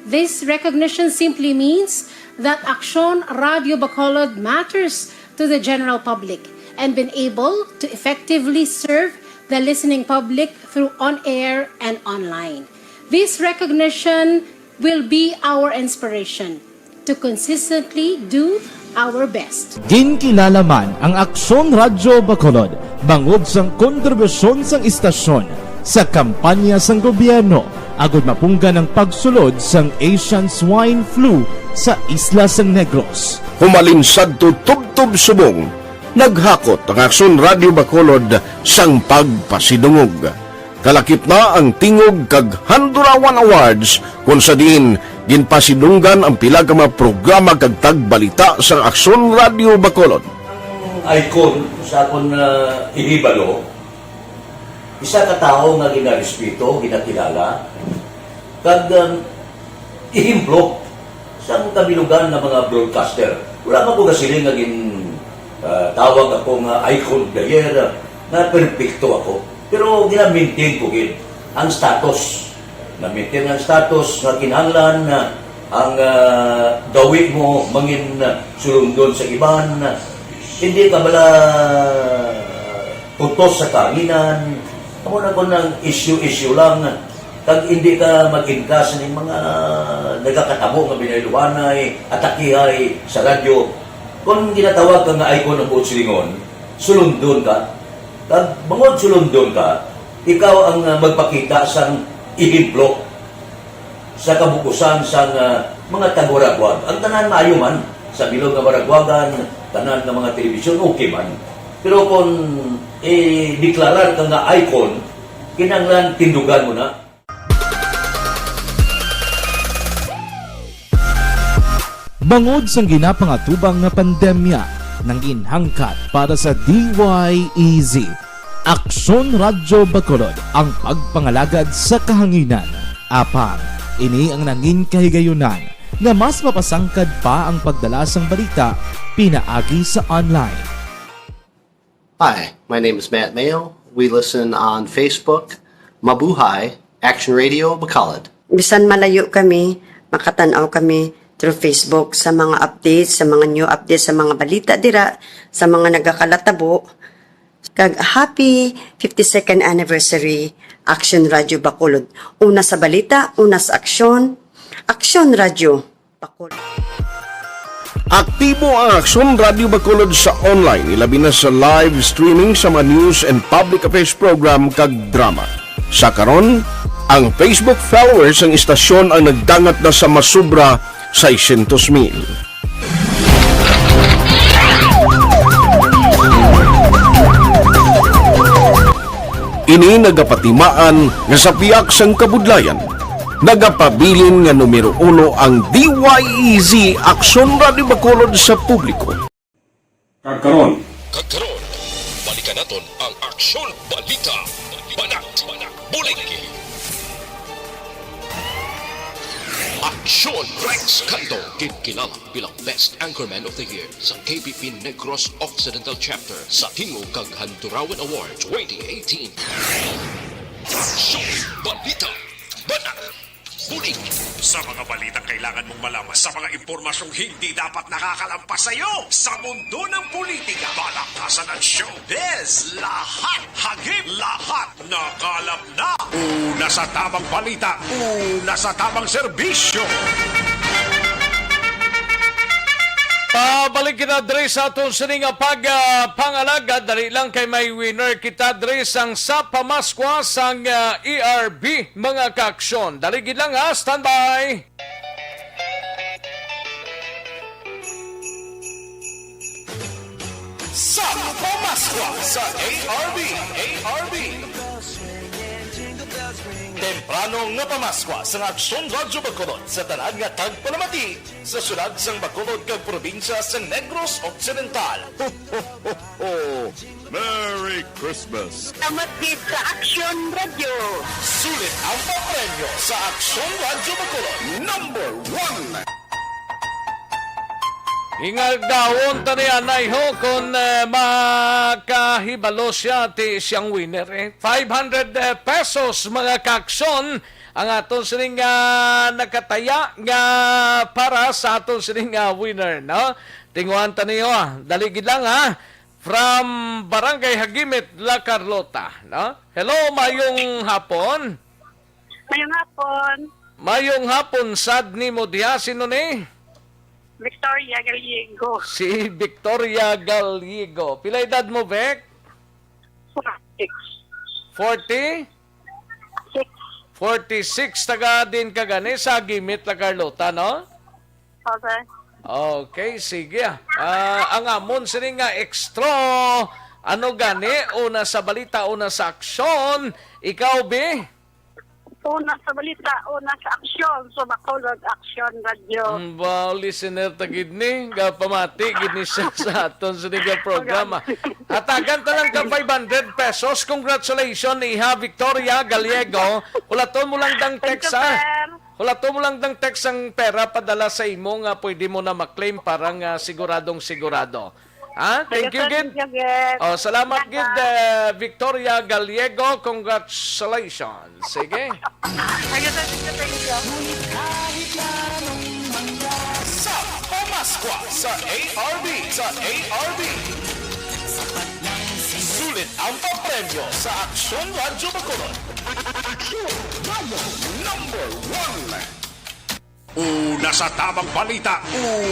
This recognition simply means that Aksyon Radio Bacolod matters to the general public and been able to effectively serve the listening public through on-air and online. This recognition will be our inspiration to consistently do our best. Ginkilala man ang Aksyon Radyo Bacolod bangod sang kontribusyon sang istasyon sa kampanya sang gobyerno agud mapunggan ang pagsulod sang Asian Swine Flu sa isla sang Negros. Humalin sadto tubtob subong, naghakot ang Aksyon Radyo Bacolod sang pagpasidungog. Kalakip na ang Tingog kag Handurawan Awards, kon sa diin ginpasidunggan ang pila ka mga programa kag tagbalita sang Aksyon Radyo Bacolod. Ang icon sa akon, ah, ihibalo, isa ka tawo nga ginarespeto, ginakilala, kag, um, ehemplo sang kabilugan nga mga broadcaster. Wala pa ko gasiling nga gin, ah, tawag ako nga icon of the year, ah, nga perpekto ako. Pero gina-maintain ko gid ang status. Na-maintain ang status nga kinahanglan na ang, ah, gawi mo mangin, ah, sulundon sa iban. Hindi ka bala putos sa kahanginan. Amo na kon ang issue-issue lang. Kag hindi ka mag-ingkas ning mga nagakatabo nga binayluhanay, atakihay sa radyo. Kon ginatawag ka nga icon of Bohol Silingon, sulundon ka. Kag bangod sulundon ka, ikaw ang, ah, magpakita sang ehemplo sa kabukusan sang, ah, mga taga-Waraguag. Ang tanan maayo man, sa bilog nga Waraguagan, tanan nga mga telebisyon, okay man. Pero kon i-deklarar ka nga icon, kinahanglan tindugan mo na. Bangod sang ginapangatubang nga pandemya, nangin hangkat para sa D Y E Z, Aksyon Radyo Bacolod ang pagpangalagad sa kahanginan. Apang, ini ang nangin kahigayunan nga mas mapasangkad pa ang pagdala sang balita pinaagi sa online. Hi, my name is Matt Mayo. We listen on Facebook. Mabuhay, Action Radio Bacolod. Bisan malayo kami, makatan-aw kami through Facebook sa mga updates, sa mga new updates, sa mga balita dira, sa mga nagakalatabo. Kag happy fifty-second anniversary, Action Radio Bacolod. Una sa balita, una sa aksyon, Action Radio Bacolod. Aktibo ang Aksyon Radio Bacolod sa online, ilabi na sa live streaming sa mga news and public affairs program kag drama. Sa karon, ang Facebook followers sang istasyon ang nagdangat na sa masobra seiscientos mil. Ini nagapatimaan nga sa pihak sang kabudlayan, nagapabilin nga numero uno ang D Y E Z, Aksyon Radio Bacolod sa publiko. Kag karon. Kag karon, balikan naton ang Aksyon Balita. Banat, bulig. Aksyon Rex Canto, ginkilala bilang Best Anchorman of the Year sa K P P Negros Occidental Chapter sa Tingog kag Handurawan Award twenty eighteen. Aksyon Balita. Banat. Tuloy sa mga balitang kailangan mong malaman, sa mga impormasyong hindi dapat nakakalampas sa iyo. Sa mundo ng politika, balakasan at showbiz, lahat hagip, lahat nakalap na. Una sa tamang balita, una sa tamang serbisyo. Pabalik kita diri sa aton sini nga pag, ah, pangalagad. Dali lang kay may winner kita diri sang sa pamaskwa sang, ah, E R B, mga kaaksyon. Dali gid lang, ha, standby. Sa pamaskwa sa A R B, A R B. Temprano nga pamaskwa sa Aksyon Radyo Bacolod sa tanan nga tagpalamati sa syudad sang Bacolod kag probinsya sa Negros Occidental. Ho, ho, ho, ho. Merry Christmas! Salamat gid sa Aksyon Radyo. Sulit ang papremyo sa Aksyon Radyo Bacolod. Number one. Hingaldaon ta ni anay ho kung, eh, makahibalo siya ti siyang winner, eh. Five hundred, eh, pesos, mga kaaksyon, ang aton sining, ah, nakataya nga para sa aton sining, ah, winner, no? Tinguhan ta niyo, ah. Dali gid lang, ha. From Barangay Hagimit, La Carlota, no? Hello, mayong hapon. Mayong hapon. Mayong hapon sad nimo diha. Sino ni? Victoria Gallego. Si Victoria Gallego. Pila edad mo, Vic? Forty-six. Forty? Six. Forty-six, taga din ka gani sa Hagimit, La Carlota, no? Okay. Okay, sige. Ah, ang amon sini nga extra, ano gani, una sa balita, una sa aksyon. Ikaw, Bi? Una sa balita, una sa aksyon, sa Bacolod Aksyon Radyo. Mm, wow, listener ta gid ni, gapamati gid ni siya sa aton sini nga programa. Hatagan ta lang ka five hundred pesos. Congratulations, Iha Victoria Gallego. Hulaton mo lang dang Thank you, text, ha? Sir. Hulaton mo lang dang text ang pera padala sa imo nga pwede mo na maklaim para nga siguradong sigurado. Ha? Thank you, Ayun, gid. Thank you, gid. Oh, salamat, Salamat. gid, eh, Victoria Gallego. Congratulations. Sige. Ayun, thank you, thank you. Sa pamaskwa sa A R B, sa A R B. Sulit ang papremyo sa Aksyon Radyo Bacolod. Aksyon Radyo number one. Una sa tamang balita,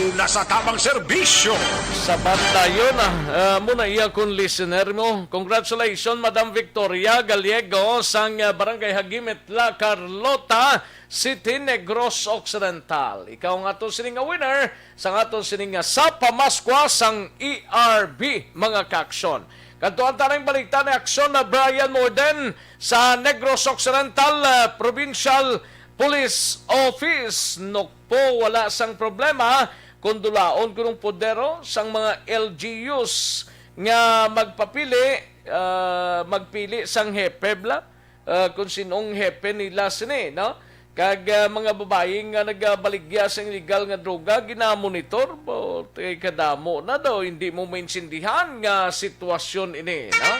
una sa tamang serbisyo. Sabat tayo na, ah, muna iya kung listener mo. Congratulations, Madam Victoria Gallego, sang, ah, Barangay Hagimit, La Carlota City, Negros Occidental. Ikaw ang ato sining nga winner sang aton sining nga sa pamaskwa sang E R B, mga kaaksyon. Kadtuan ta ning balita ni Aksyon na Brian Morden sa Negros Occidental, ah, Provincial Police Office. Nokpo, wala sang problema kung dulaon kunong podero sang mga L G Us nga magpapili, ah, magpili sang hepe bla, ah, kung sinong hepe nila sini, no? Kag, ah, mga babayi nga nagabaligya sang illegal nga droga, ginamonitor. Bo, kay kadamo na daw, hindi mo maintindihan nga sitwasyon ini, no?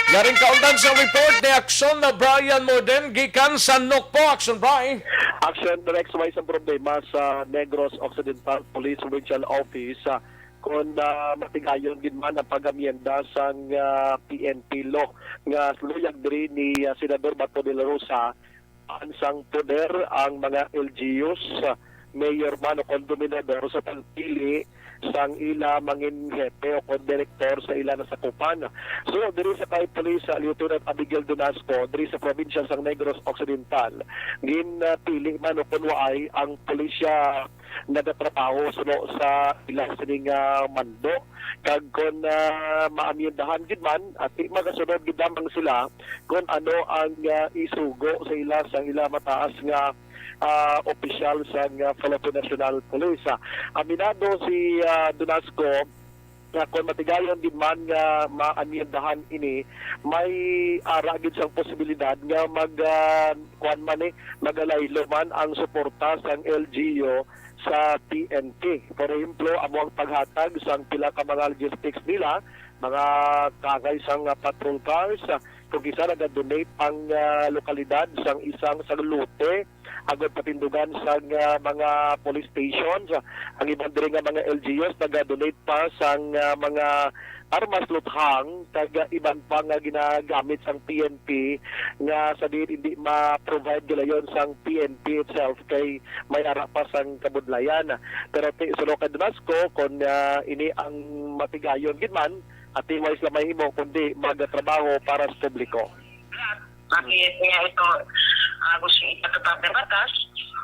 Yaring kaundan sa report ni Aksyon na Brian Morden gikan sa Nokpo. Aksyon, Bri. Aksyon, Rex, may isang problema sa Negros Occidental Police Provincial Office, ah, kon, ah, matigayon gid man ang pag-amyenda sang, ah, P N P law nga luyag diri ni, ah, Senador Bato de la Rosa ang sang poder ang mga L G Us, mayor man o kon gobernador sa pagpili sang ila mangin hepe o kon direktor sa ila nasakupan. So, diri sa kay Police, ah, Lieutenant Abigail Donasco, diri sa probinsya sang Negros Occidental, ginpili man o kon waay ang pulisya nagatrabaho suno sa ila sini nga mando. Kag kon, ah, maamyendahan gid man, ati magasunod gid lamang sila kon ano ang, ah, isugo sa ila sang ila mataas nga, ah, opisyal sang, ah, Philippine National Police. Ah, aminado si, ah, Donasco nga kon matigayon gid man nga maamyendahan ini, may ara gid sang posibilidad nga mag, ah, kuwan man ni, magalaylo man ang suporta sang L G U sa P N P. Por ehemplo, amo ang paghatag sang pila ka mga logistics nila, mga kaangay sang, ah, patrol cars, ah, Ug isa, naga-donate ang, ah, lokalidad sang isang, sang lote agod patindugan sang, ah, mga police stations. Ang iban diri nga mga L G Us naga-donate pa sang, ah, mga armas, luthang, kag, ah, iban pa nga ginagamit sang P N P nga sa diin hindi ma-provide gilayon sang P N P itself kay may ara pa sang kabudlayan. Pero ti, suno kay Donasco, kon, ah, ini ang matigayon gid man, atiway sila mahimo kundi magatrabaho para sa publiko. Bakit nga ito, ah, gusto ipatupad na batas?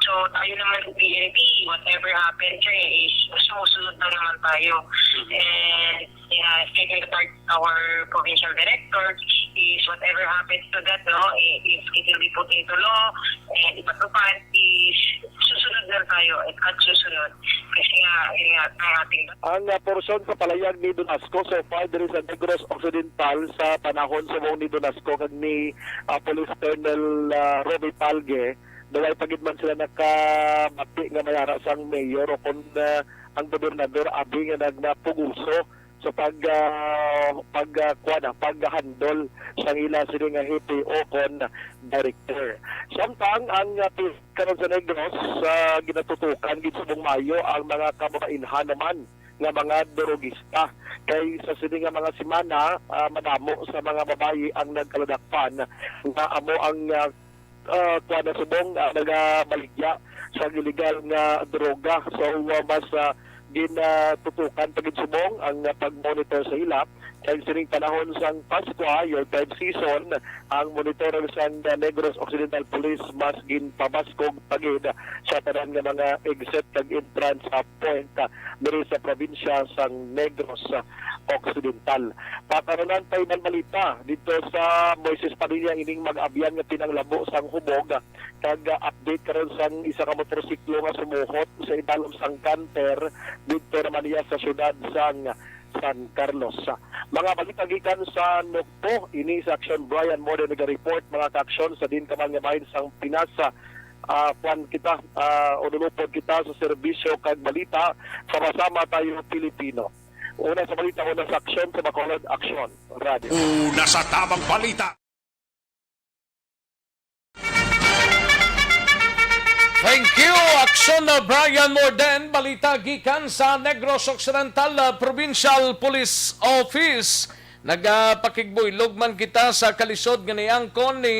So, tayo naman sa P N P, whatever happened, sir, is sumusunod lang naman tayo. And, yeah, speaking about our provincial director, is whatever happens to that, no, i- if it will be put into law and ipatupad, is susunod lang tayo at, at susunod. Kasi nga, yun nga, ang ating Ang, ah, porsyon sa palayag ni Donasco so far diri sa Negros Occidental sa panahon subong ni Donasco kag ni, ah, Police Colonel, ah, Romy Palge, daw wala pa gid man sila nakabati nga may ara sang mayor o kon, ah, ang gobernador abi nga nagmapuguso sa pag, ah, pag, ah, kuwan, ah, pag-handle sang ila sini nga hepe o kon director. Samtang ang, ah, karon sa Negros, ah, ginatutukan gid subong maayo ang mga kababainhan naman nga mga drogista. Kay sa sini nga mga semana, ah, madamo sa mga babayi ang nagkaladakpan nga amo ang, ah, ah, kuwan na subong, ah, nagabaligya sa illegal nga droga. So, ah, mas, ah, ginatutukan pa gid subong ang, ah, pag-monitor sa ila. Kay sining panahon sang Paskwa, Yuletide season, ang monitor sang, ah, Negros Occidental Police mas ginpabaskog pa gid sa tanan nga mga exit kag entrance, ah, point, ah, diri sa probinsya sang Negros, ah, Occidental. Pakaronan pa iban balita dito sa Moises Padilla ining mag-abyan nga pinanglabo sang hubog, ah, kag, ah, update karon sang isa ka motorsiklo nga sumuhot sa idalom sang canter dito naman niya sa syudad sang San Carlos. Mga balita gikan sa Nukpo, ini sa Aksyon Brian Morden naga-report, mga ka-aksyon, sa din ka man nga bahin sang Pinas. Ah, kwan kita, ah, unulupod kita sa serbisyo kag balita. Sama-sama tayo, Pilipino. Una sa balita, una sa aksyon, sa Bacolod Aksyon Radio. Una sa tabang balita. Thank you, Aksyon na Brian Morden. Balita gikan sa Negros Occidental, ah, Provincial Police Office. Nagapakigbuylog man kita sa kalisod nga niangkon ni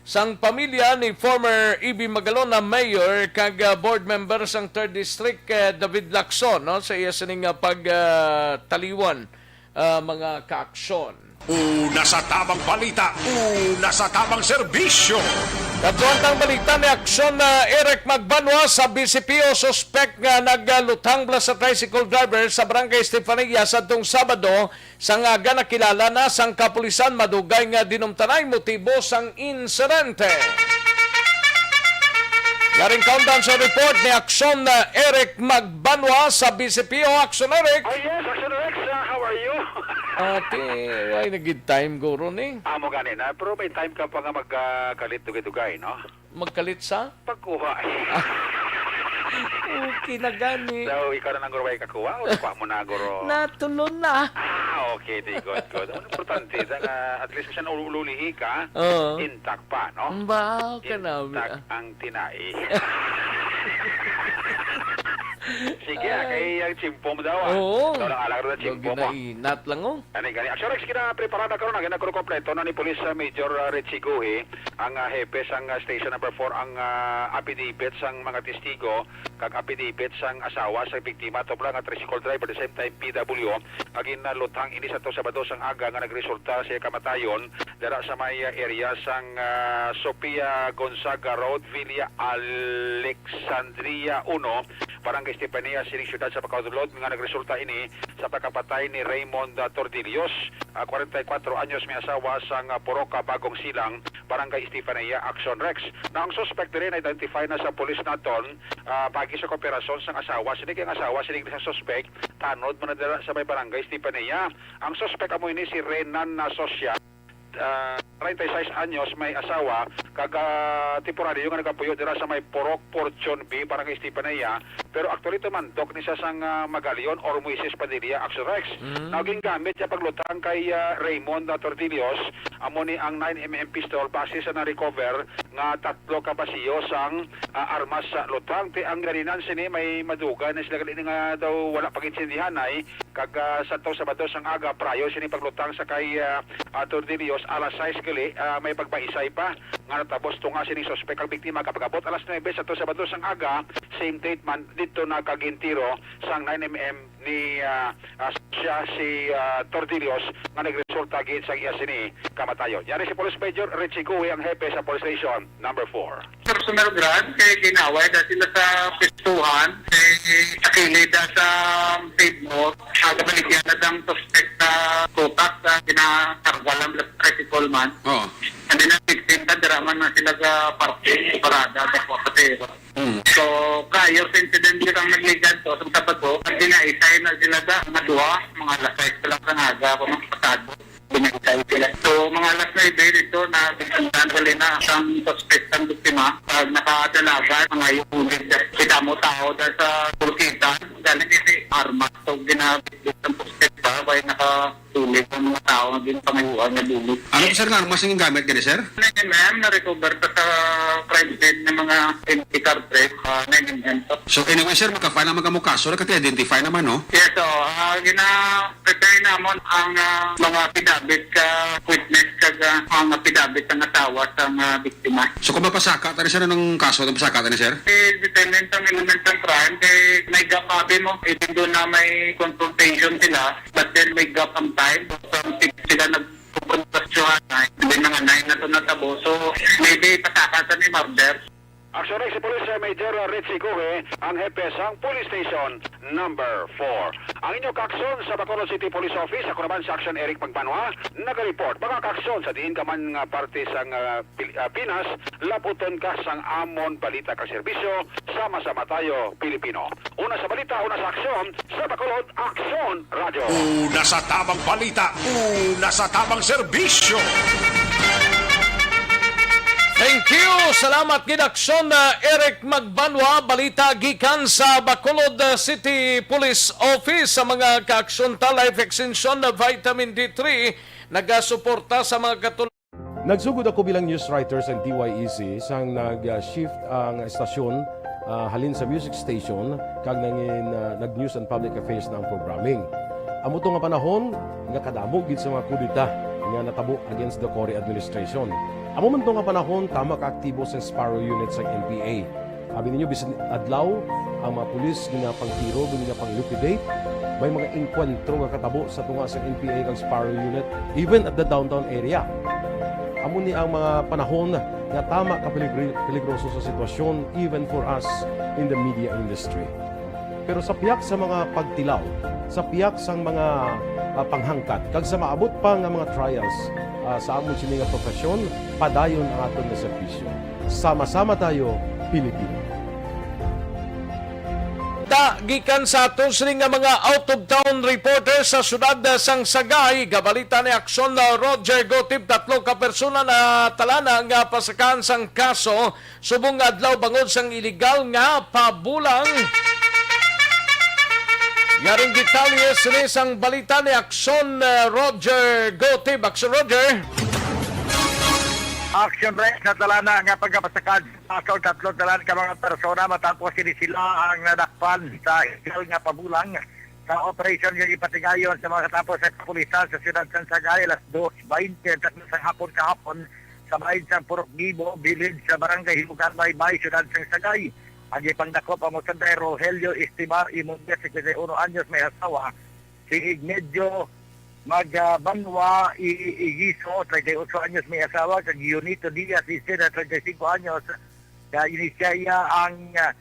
sang pamilya ni former E B Magalona Mayor kag, ah, board member sang Third District, eh, David Lacson, no, sa iya sining, ah, pag, ah, taliwan, ah, mga kaaksyon. Una sa tabang balita, una sa tabang serbisyo. Katuwang tang balita ni Aksyon na Eric Magbanwa sa B C P O, suspek nga nagluthang bala sa tricycle driver sa Barangay Estefania sa tong Sabado, sang aga nakilala na sang kapulisan madugay nga dinumtanay motibo sang insidente. Yaring countdown sa report ni Aksyon na Eric Magbanwa sa B C P O. Aksyon, Eric! Oh, yes, Aksyon Rex, uh, how are you? Ate, why na gid time, guro, ni? Amo gani na, pero may time ka pa nga magkalit dugay-dugay, no? Magkalit sa? Pagkuha. Okay na gani. So, ikaw na lang, guro, ay kakuha o nakuha mo na, guro? Natulon na. Ah, okay, di, good, good. Ang importante, sa nga, at least, siya naululihi ka, Oo. Intact pa, no? Ba, kanami, Intact ah. Ang tinai. Sige, ah, Ay. Kay ang chimpo mo daw, ah. Oo. Ikaw lang, alang rin ang Daw chimpo mo. Ginainat lang, oh. Gani, gani. Aksyon Rex, ginapreparada karon, ah, ginakuno kompleto na ni Police, ah, Major, ah, Richie Guhi, ang, ah, hepe sang, ah, Station Number Four, ang, ah, affidavit sang mga testigo, kag affidavit sang asawa sa biktima, tubla nga tricycle driver, the same time P W, nga ginluthang ini sa to Sabado sang aga nga nagresulta sa kamatayon dira sa may, ah, area sang, ah, Sophia Gonzaga Road, Villa Alexandria Uno, Barangay Estefania, sining siyudad sa Bacolod, nga nagresulta ini sa pagkapatay ni Raymond, ah, Tordillos, ah, kwarenta y kuwatro anyos, may asawa sang, ah, Purok, ah, Bagong Silang, Barangay Estefania, Aksyon Rex. Na ang suspect diri na-identify na sa pulis naton, ah, pagi sa kooperasyon sang asawa. Sini kay ang asawa, sini sa suspect, tanod man na dira sa may Barangay Estefania. Ang suspect amo ini si Renan na Socia. Ah, treinta y seis anyos, may asawa, kag, ah, temporaryo nga nagapuyo dira sa may Purok Fortune B, Barangay Estefania, Pero actually, ito man, dok ni siya sang, ah, Magalion or Moises Padilla, Action Rex. Mm. Now, gingamit niya paglutang kay, ah, Raymond, ah, Tordillos, amo ni ang nine M M pistol base sa na-recover nga tatlo ka basiyo sang, ah, armas sa lutang. Ti ang ginalinan sini may madugay na sila gali nga daw wala pag-intindihanay. Kag, ah, sa to Sabado sang aga, prior sini paglutang sa kay, ah, ah, Tordillos, alas sais gali, ah, may pagbaisay pa nga natabo sa tunga sining suspek ang biktima. Kapag-abot alas nuebe sa to Sabado sang aga, same date man, dito na kagintiro sang nine M M ni, ah, ah, siya si, ah, Tordillos nga nagresulta gid sa iya sini kamatayon. Yari si Police Major Richie Gui, ang hepe sa Police Station Number four. Personal grudge, kay ginaway da sila sa pistuhan, kay sa kilid da sa pavement, sa kabaligyan na dang suspect sa tutak, sa ginakarga lang sa tricycle man. Oo. Hindi na fifteen ka, dira man na sila sa parking, parada, sa pasahero. Mm. So, prior sa incident yun ang nagligan to, sa Sabado, ang ginaisay na sila da, mga duha, mga alas sais pa lang sa aga, pa mga pasado. Pinagtay sila. So, mga alas nuebe dito na, dali na ang suspect ang biktima. Pag nakadalagan, mga yung kita mo tao dahil sa pulkita, galing ini armas. So, ginabit ang suspect ba? Kaya nakatulig ang mga tao na ginpangayuan na bulig. Ano po, sir, nga armas ang gamit gani, sir? Nine M M, na-recover pa sa crime scene ng mga empty cartridge, ah, nine M M to. So, anyway, sir, maka-file naman kamo kaso, nagka-identify naman, no? Yes, so, ah, gina-, prepare namon ang, ah, mga affidavit sa witness kag, ah, ang affidavit sang asawa sang, ah, biktima. So, kung mapasaka ta ni, sir, anong kaso ang pasaka ta ni, sir? Eh, depende sa element ng crime, kay may gap abi mo, even doon na may confrontation sila, but then may gap ang time, so, sila nagkukontrasyohan na, hindi mga nine na to natabo. So, maybe pasaka sa ni murder. Action Rex, si Police Major Richie Cohe, ang hepe sang Police Station Number four. Ang inyo kaaksyon sa Bacolod City Police Office, ako naman si Action Eric Magbanwa, nagareport. Mga kaaksyon sa diin ka man nga parte sang, ah, Pil-, ah, Pinas, laputon ka sang amon balita kag serbisyo, sama-sama tayo, Pilipino. Una sa balita, una sa aksyon, sa Bacolod Aksyon Radyo. Una sa tamang balita, una sa tamang serbisyo. Thank you. Salamat gid, Aksyon, uh, Eric Magbanwa. Balita gikan sa Bacolod, uh, City Police Office. Sa mga kaaksyon ta, Life Extension, uh, Vitamin D three, nagasuporta sa mga katul- Nagsugod ako bilang news writer sa D Y E C sang nag-shift ang estasyon, ah, halin sa music station kag nangin, ah, nag-news and public affairs na ang programming. Amo to nga panahon nga kadamo gid sa mga kudeta nga natabo against the Cory administration. Amo man to nga panahon tama ka aktibo sa Sparrow Unit sa N P A. Abi ninyo, bisan adlaw, ang mga pulis ginapangtiro, ginapang-liquidate. May mga engkwentro nga katabo sa tunga sa N P A kag Sparrow Unit, even at the downtown area. Amo ni ang mga panahon nga tama ka peligri-, peligroso sa sitwasyon, even for us in the media industry. Pero sa pihak sa mga pagtilaw, sa pihak sang mga, ah, panghangkat, kag sa maabot pa nga mga trials, ah, sa amon sini nga profesyon, padayon ang aton nga serbisyo. Sama-sama tayo, Pilipino. Ta, gikan sa aton sini nga mga out-of-town reporter sa siyudad sang Sagay, gabalita ni Aksyon na Roger Gotib, tatlo ka persona na talana nga pasakaan sang kaso subong nga adlaw bangod sang iligal nga pabulang. Yaring detalye sini sang balita ni Aksyon, eh, Roger Gotib. Aksyon, Roger. Action Rex, natalana nga pagkapasakad sa tatlo talan ka mga persona matapos sini sila ang nadakpan sa iligal nga pabulang sa operasyon nga gipatigayon sa mga katapos sa kapulisan sa siyudad sa Sagay alas dos baynte sa hapon kahapon sa bahin sang Purok Gibo, bilid sa Barangay Himugaan, Baybay, siyudad sang Sagay. Ang gipangdakop amo sanday Rogelio Esteban Imundes, cincuenta y uno anyos, may asawa, si Igmedio Magbanwa I-, Igiso, treinta y ocho anyos, may asawa, kag Junito Diaz Iseda, treinta y cinco anyos, nga inisya iya ang, ah,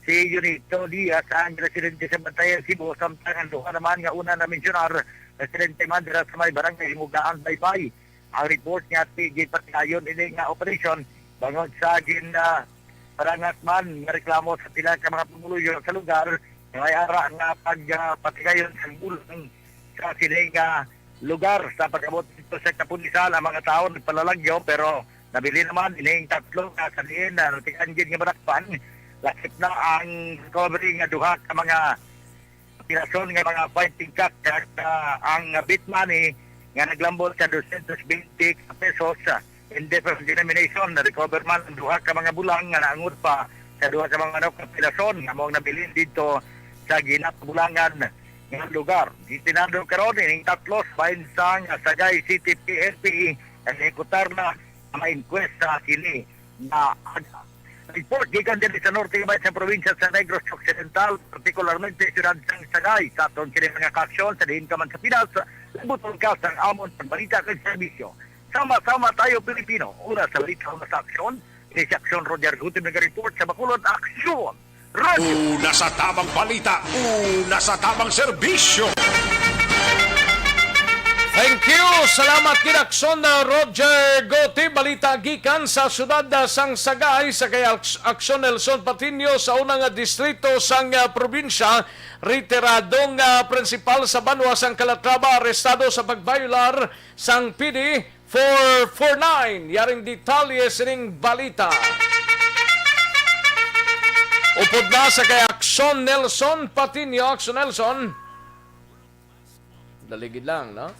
Si Junito Diaz ang residente sa Bantayan, Cebu, samtang ang duha naman nga una na mensyonar, residente man dira sa may barangay Himugaan, Baybay. Ang report nga ti-, gipatigayon ini nga operasyon bangod sa gin, ah, parangat man nga reklamo sa pila ka mga pumuluyo sa lugar nga may ara nga pag, ah, patigayon sa bulang sa sini nga lugar. Sa pag-abot dito sa kapulisan, ang mga tawo nagpalalagyo, pero nabili naman ining tatlo nga sa diin na natikan gid nga madakpan. Lakip na ang recovery nga duha ka mga pirason nga mga fighting cock, kag, ah, ang bit money nga naglambot sa dosyentos bente ka pesos, ah, in different denomination. Na-recover man ang duha ka mga bulang nga naangod pa sa duha ka mga manok nga pirason nga mao ang nabilin didto sa ginapabulangan nga lugar. Destinado karon ining tatlo sa bahin sang Sagay City P N P, exekutar na ang inquest sa kini nga aga. Report gikan diri sa norte bahin sa probinsya sa Negros Occidental, partikularmente siyudad sang Sagay. Sa aton kini mga kaaksyon, sa diin ka man sa Pinas, labuton ka sang amon pagbalita kag serbisyo. Sama-sama tayo, Pilipino. Una sa balita, una sa aksyon. Ini si Aksyon Roger Gutim, nag-report sa Bacolod. Aksyon! Radyo! Una sa tamang balita, una sa tamang serbisyo. Thank you. Salamat gid, Aksyon, uh, Roger Gotti. Balita gikan sa siyudad, uh, sang Sagay. Sa kay Aks-, Aksyon Nelson Patiño sa unang, uh, distrito sang, uh, probinsya, retiradong, uh, prinsipal sa banwa sang Calatrava, arestado sa pagbayolar sang P D four four nine. Yaring detalye sining balita. Upod na sa kay Aksyon Nelson Patiño. Aksyon Nelson. Dali gid lang, no?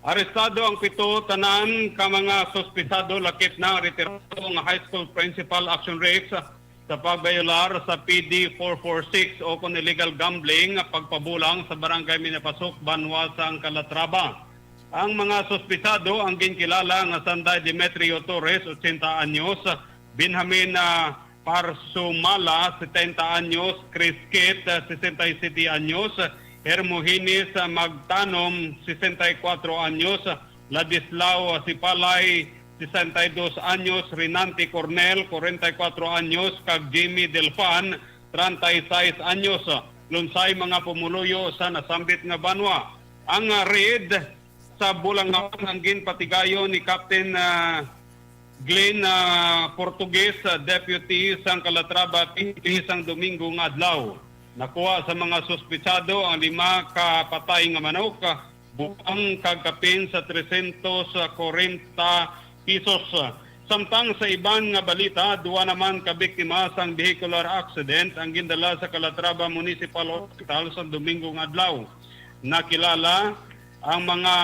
Arestado ang pito tanan ka mga suspisado, lakip na ang retirado nga high school principal, Action Rex, sa pagbayolar sa P D four four six o kon illegal gambling, pagpabulang sa Barangay Minapasok, banwa sang Calatrava. Ang mga suspisado ang ginkilala nga sanday Demetrio Torres, ochenta anyos, Benjamin, ah, Parsumala, setenta anyos, Chris Kit, ah, sesenta y siete anyos, Hermogenes, ah, Magtanom, sesenta y cuatro anyos, Ladislao, ah, Sipalay, sesenta y dos anyos, Renante Cornel, cuarenta y cuatro anyos, kag Jimmy Delfan, treinta y seis anyos. Lunsay mga pumuluyo sa nasambit nga banwa. Ang, ah, raid sa Bulangawan ang ginpatigayon ni Captain, ah, Glenn, ah, Portugues, ah, deputy sang Calatrava P N P sang Domingo nga adlaw. Nakuha sa mga suspitsado ang lima ka patay nga manok, ah, buang kag kapin sa trescientos cuarenta pesos. Samtang sa iban nga balita, duwa naman ka biktima sang vehicular accident ang gindala sa Calatrava Municipal Hospital sa Domingo nga adlaw. Nakilala ang mga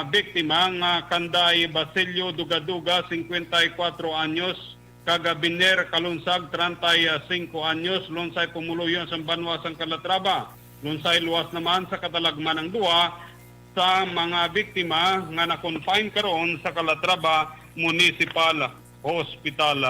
biktima nga kanday Basilio Dugaduga, cincuenta y cuatro anyos, kag Biner Kalunsag, treinta y cinco anyos, lunsay pumuluyo sang banwa sang Calatrava. Lunsay luwas naman sa katalagman ang duha sa mga biktima nga na-confine karon sa Calatrava Municipal Hospital.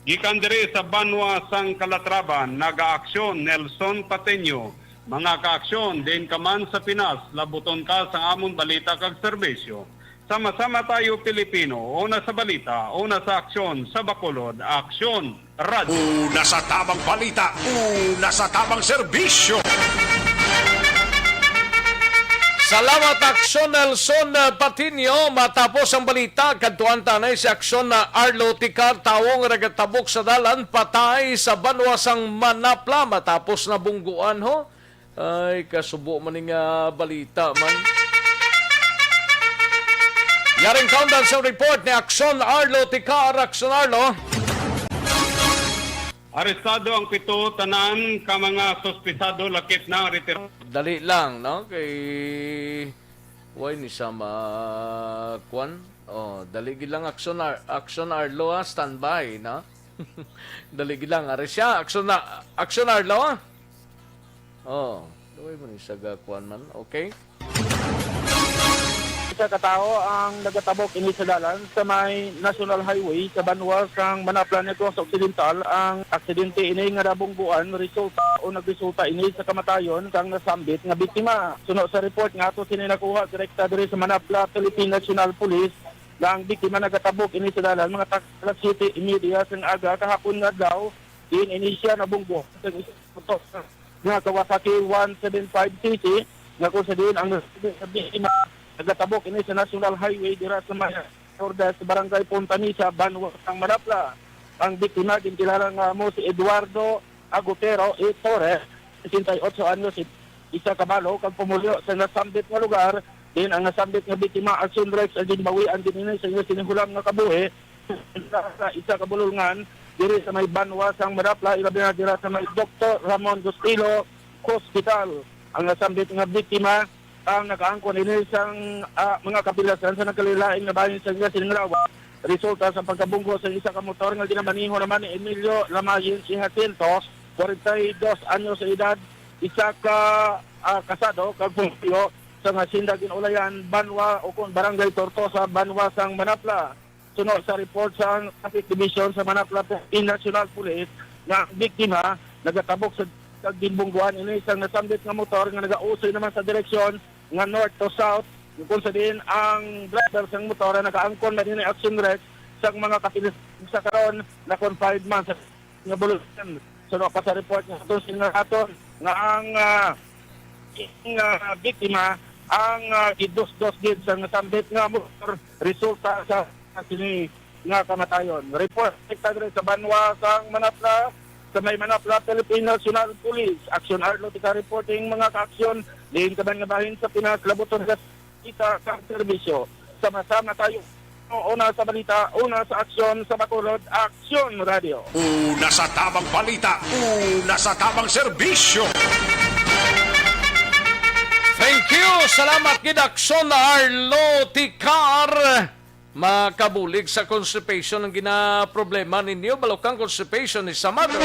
Gikan diri sa banwa sang Calatrava, nagaaksyon Nelson Pateño. Mga kaaksyon, diin ka man sa Pinas, labuton ka sa amon balita kag serbisyo. Sama-sama tayo, Pilipino. Una sa balita, una sa aksyon, sa Bacolod, Aksyon Radyo. Una sa tamang balita, una sa tamang serbisyo. Salamat, Aksyon Nelson, uh, Patinio. Matapos ang balita, kadtuan tanay si Aksyon na Arlo Ticar, tawo nga nagatabok sa dalan, patay sa banwa sang Manapla. Matapos na bungguan, ho. Ay, kasubo man ni nga balita man. Yaring kaundan sa report ni Aksyon Arlo Ticar. Aksyon Arlo. Arestado ang pito tanan ka mga suspisado, lakip na ang retirado. Dali lang, no? Kay, why ni sa ma-, kwan? Oh, dali gid lang, Aksyon Ar-, Aksyon Arlo, ha? Standby, no? Dali gid lang, ari siya. Aksyon na, Aksyon Arlo, ha? Oh, why mo ni sa ga-, kwan man? Okay. Isa ka tawo ang nagatabok ini sa dalan sa may National Highway sa banwa sang Manapla, Negros Occidental. Ang aksidente ini nga nabungguan resulta o nagresulta ini sa kamatayon sang nasambit nga biktima. Suno sa report nga ato sini nakuha direkta diri sa Manapla Philippine National Police, nga ang biktima nagatabok ini sa dalan mga tak-, alas siyete y media sang aga kahapon nga adlaw, diin ini siya nabunggo sa isang motor nga Kawasaki one seven five C C, nga kung sa diin ang biktima nagatabok ini sa National Highway dira sa may Lourdes, Barangay Punta Mesa, banwa sang Manapla. Ang biktima ginkilala nga amo si Eduardo Agutero E. Torres, sesenta y ocho anyos, isa ka balo kag pumuluyo sa nasambit nga lugar. Diin ang nasambit nga biktima, Action Rex, ang ginbawian gid ini sa iya sinihulam nga kabuhi sa isa ka bulolngan diri sa may banwa sang Manapla, ilabi na dira sa may Doktor Ramon Gustilo Hospital. Ang nasambit nga biktima ang nakaangkon ini sang, ah, mga kapilasan sa nagkalain-lain nga bahin sa Ginasilingrawa, resulta sa pagkabunggo sa isa ka motor nga ginamaneho naman ni Emilio Lamayin Jacinto, forty-dos anyos sa edad, isa ka, ah, kasado kag pumuluyo sa Hacienda Ginulayan, Banwa, o kon Barangay Tortosa, Banwa sang Manapla. Suno sa report sang Traffic Division sa Manapla Philippine National Police, nga ang biktima nagatabok sa kag ginbungguan ini sang nasambit nga motor nga nagausoy naman sa direksyon nga north to south, kung sa diin ang driver sang motor nga nagaangkon man ini action rest sang mga kapilis sa karon na confined man sa nga bulusan. Suno pa sa report nga aton sinulaton nga ang, ah, ang, ah, biktima ang, ah, gidusdos gid sa nasambit nga motor, resulta sa sini nga kamatayon. Report sa diri sa banwa sang Manapla, sa may Manapla Philippine National Police. Action Arlo, tika reporting, mga kaaksyon, diin ka man nga bahin sa Pinas, labuton ka kita sa serbisyo. Sama-sama tayo. Una sa balita, una sa aksyon, sa Bacolod, Aksyon Radio. Una sa tamang balita, una sa tamang serbisyo. Thank you. Salamat gid, Aksyon Arlo Ticar. Makabulig sa constipation ang ginaproblema ninyo, balukang constipation ni Samado.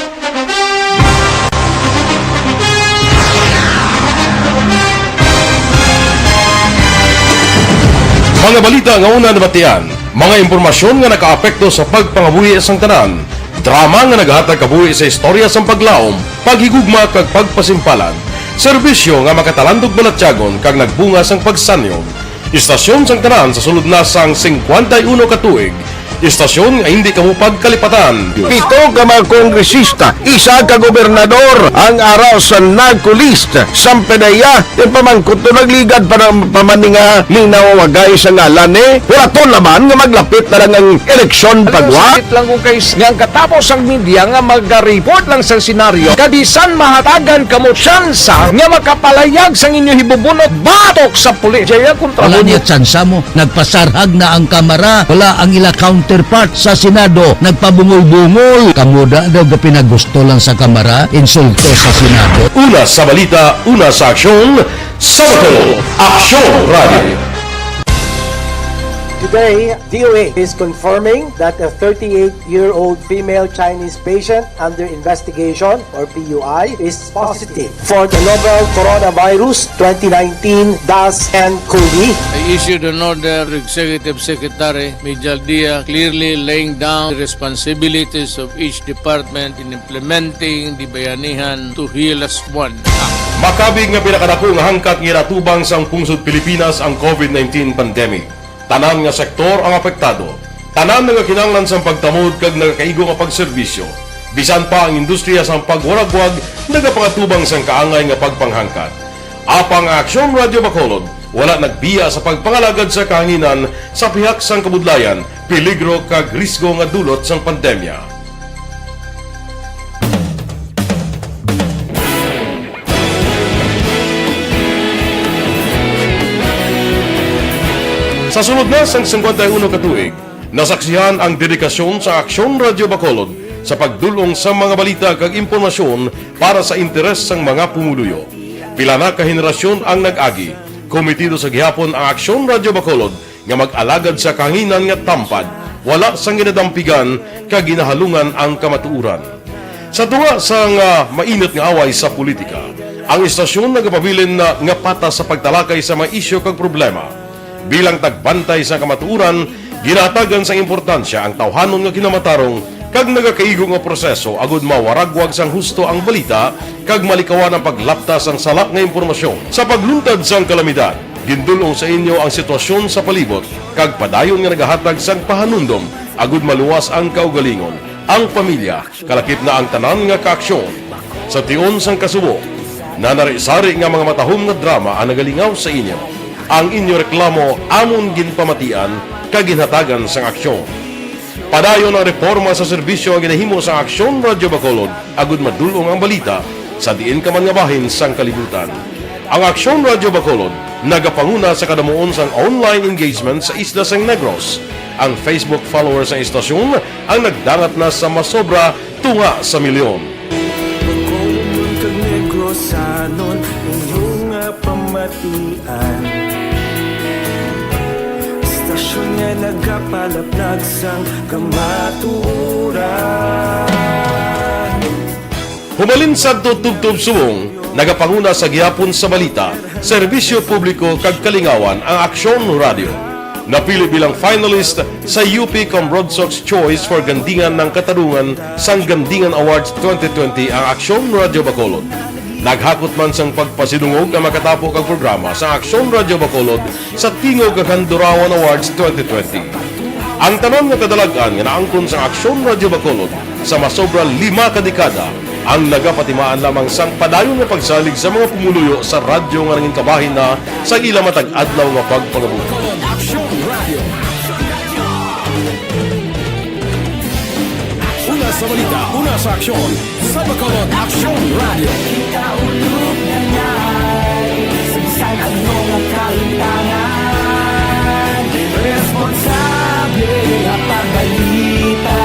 Mga balita nga una nabatian, mga impormasyon nga nakaapekto sa pagpangabuhi sang tanan, drama nga nagahatag kabuhi sa istorya sang paglaom, paghigugma kag pagpasimpalan, serbisyo nga makatalandog balatyagon kag nagbunga sang pagsanyog. Istasyon sang tanan sa sulod na sang singkwenta y uno ka tuig, istasyon nga hindi kamo pagkalipatan. Pito ka mga kongresista, isa ka gobernador ang ara sa narco list. Sampedeya, yung pamangkot to nagligad pa ng pamaninga, linawagay sa ngalan ni Huraton naman nga maglapit na lang ang eleksyon pagwa. Sakit lang kung kay nga ang katapos ang media nga mag-report lang sa senaryo, kabisan mahatagan kamo tsansa nga makapalayag sang inyo hibubunot batok sa pulis. Jaya kontra Wala niya tsansa mo. Nagpasarhag na ang Kamara. Wala ang ila counterpart sa Senado. Nagpabungol-bungol. Kamuda daw ga pinagusto lang sa Kamara. Insulto sa Senado. Una sa balita, una sa aksyon, sa Bacolod, Aksyon Radio. Today, D O A is confirming that a thirty-eight-year-old female Chinese patient under investigation, or P U I, is positive for the novel coronavirus twenty nineteen dash N cov. I issued an order to Executive Secretary Mijal Dia, clearly laying down the responsibilities of each department in implementing the Bayanihan to Heal As One Act. Makabig nga pinakadako nga hangkat nga ginatubang sang pungsod Pilipinas ang covid nineteen pandemic. Tanan nga sektor ang apektado. Tanan nagakinahanglan sang pagtamod kag nagakaigo nga pagserbisyo. Bisan pa ang industriya sang pagwaragwag nagapangatubang sang kaangay nga pagpanghangkat. Apang ang Aksyon Radio Bacolod wala nagbiya sa pagpangalagad sa kahanginan sa pihak sang kabudlayan, peligro kag risgo nga dulot sang pandemya. Sa sulod na sang singkwenta y uno ka tuig, nasaksihan ang dedikasyon sa Aksyon Radio Bacolod sa pagdul-ong sa mga balita kag impormasyon para sa interes sang mga pumuluyo. Pila na ka henerasyon ang nag-agi. Komitido sa gihapon ang Aksyon Radio Bacolod nga mag-alagad sa kahanginan nga tampad, wala sang ginadampigan kag ginahalungan ang kamatuoran. Sa tunga sang, ah, mainit nga away sa politika, ang istasyon nagapabilin na nga patas sa pagtalakay sa mga isyu kag problema. Bilang tagbantay sa kamatuoran, ginahatagan sang importansya ang tawhanon nga kinamatarong kag nagakaigo nga proseso agud mawaragwag sang husto ang balita kag malikawan ang paglapta sang sala nga impormasyon. Sa pagluntad sang kalamidad, gindul-ong sa inyo ang sitwasyon sa palibot kag padayon nga nagahatag sang pahanumdom agud maluwas ang kaugalingon, ang pamilya, kalakip na ang tanan nga kaaksyon. Sa tion sang kasubo, nanari-sari nga mga matahom nga drama ang nagalingaw sa inyo. Ang inyo reklamo amon ginpamatian kag ginhatagan sang aksyon. Padayon ang reporma sa serbisyo nga ginahimo sang Aksyon Radyo Bacolod agud madul-ong ang balita sa diin ka man nga bahin sang kalibutan. Ang Aksyon Radyo Bacolod nagapanguna sa kadamuon sang online engagement sa isla sang Negros. Ang Facebook followers sang istasyon ang nagdangat na sa masobra tunga sa milyon. Bacolod kag Negrosanon, inyo nga pamatian. Istasyon nga nagapalaplag sang kamatuoran. Humalin sadto tubtob subong, nagapanguna sa gihapon sa balita, serbisyo publiko kag kalingawan ang Aksyon Radio. Napili bilang finalist sa U P Comrodsocs Choice for Gandingan ng Katarungan sang Gandingan Awards twenty twenty ang Aksyon Radio Bacolod. Naghakot man sang pagpasidungog ang makatapo kag programa sa Aksyon Radio Bacolod sa Tingog kag Handurawan Awards twenty twenty. Ang tanan nga kadalag-an nga naangkon sa Aksyon Radio Bacolod sa masobra lima ka dekada ang nagapatimaan lamang sang padayon nga pagsalig sa mga pumuluyo sa radyo nga nangin kabahin na sa ila matag adlaw nga pagpangabuhi. Una sa balita, una sa aksyon, sa Bacolod Aksyon Radio. Kita ulog na ngay, sa bisan ano nga kalimtangan, responsable nga pagbalita,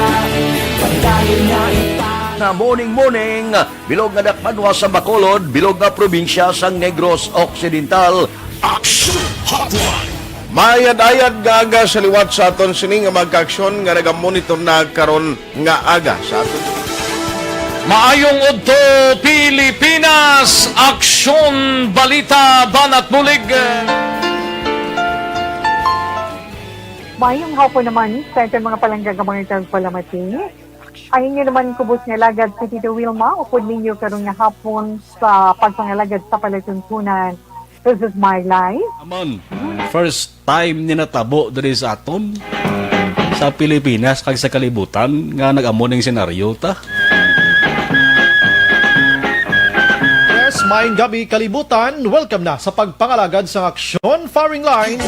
padayon nga ipang- Na morning, morning, bilog nga dakbanwa sa Bacolod, bilog nga probinsya sang Negros Occidental. Action Hotline. Maayad-ayad nga aga sa liwat sa aton sini nga mga kaaksyon nga nagamonitor na karon nga aga sa aton. Maayong udto, Pilipinas! Aksyon, balita, banat bulig. Mayong hapon naman sa aton mga palangga nga mga tagpalamati. Ang inyo naman kubos nga alagad si Tito Wilma, upod ninyo karon nga hapon sa pagpangalagad sa palatuntunan. This is my life. Aman, first time ni natabo diri sa aton, sa Pilipinas kag sa kalibutan nga nag-amo ning senaryo ta. Yes, maayong gabi, kalibutan. Welcome na sa pagpangalagad sang aksyon, firing line.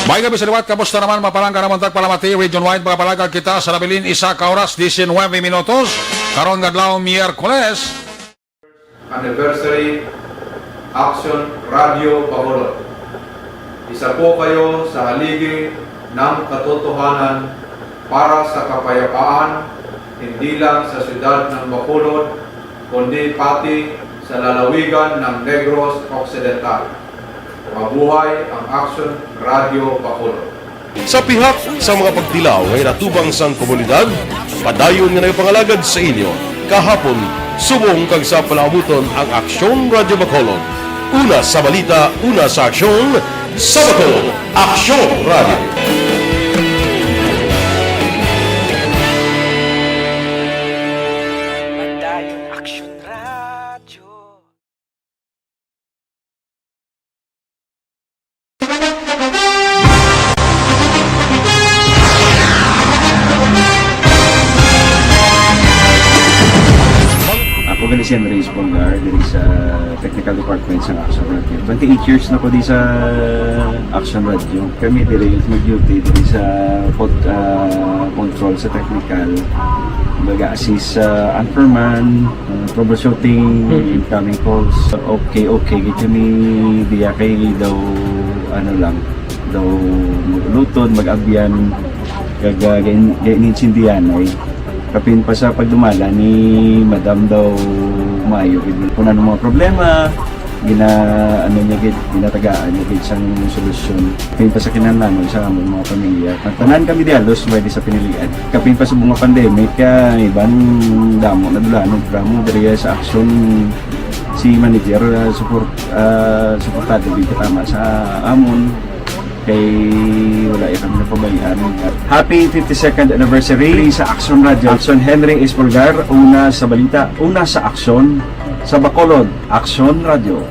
Maayong gabi sa liwat, kamusta naman, mga palangga naman tagpalamati, region-wide, mga palangga kita sa nabilin, isa ka oras, diecinuebe minutos, karon nga adlaw, Miyerkules. Anniversary, Action Radio Bacolod. Isa po kayo sa haligi ng katotohanan para sa kapayapaan, hindi lang sa siyudad ng Bacolod, kundi pati sa lalawigan ng Negros Occidental. Mabuhay ang Action Radio Bacolod. Sa pihak sa mga pagtilaw nga inatubang sang komunidad, padayon nga nagapangalagad sa inyo kahapon, subong kag sa palaabuton ang Aksyon Radio Bacolod. Una sa balita, una sa aksyon, sa Bacolod, Aksyon Radio. Padayon Aksyon Radio. Ako gali si Andres Polgar, diri sa Technical Department sa Action Radio. Twenty-eight years na ko di sa Action Radio. Kami diri mag-duty diri sa pod-, ah, control sa technical. Mag-assist sa anchorman, ah, troubleshooting, Mm. incoming calls. Okay, okay. Gid kami diya kay daw, ano lang, daw mag-ulutod, mag-abyan, kag, ah, gain-, gain-insindihan ay. Kapin pa sa pagdumala ni Madam daw maayo gid. Kung ano mga problema, gina-, ano niya gid, ginatagaan niya gid sang solusyon. Kapin pa sa kinahanglanon sa among mga pamilya. Ang tanan kami di halos may di sa pinilian. Kapin pa sa mga pandemic, kaya iban damo na dulanon, pero mo diri sa aksyon si manager, ah, support, ah, suportado gid katama sa amon. Kay wala iya kami napabayaan. Happy fifty-second anniversary sa Action Radio. Action Henry Espolgar, una sa balita, una sa aksyon, sa Bacolod, Action Radio.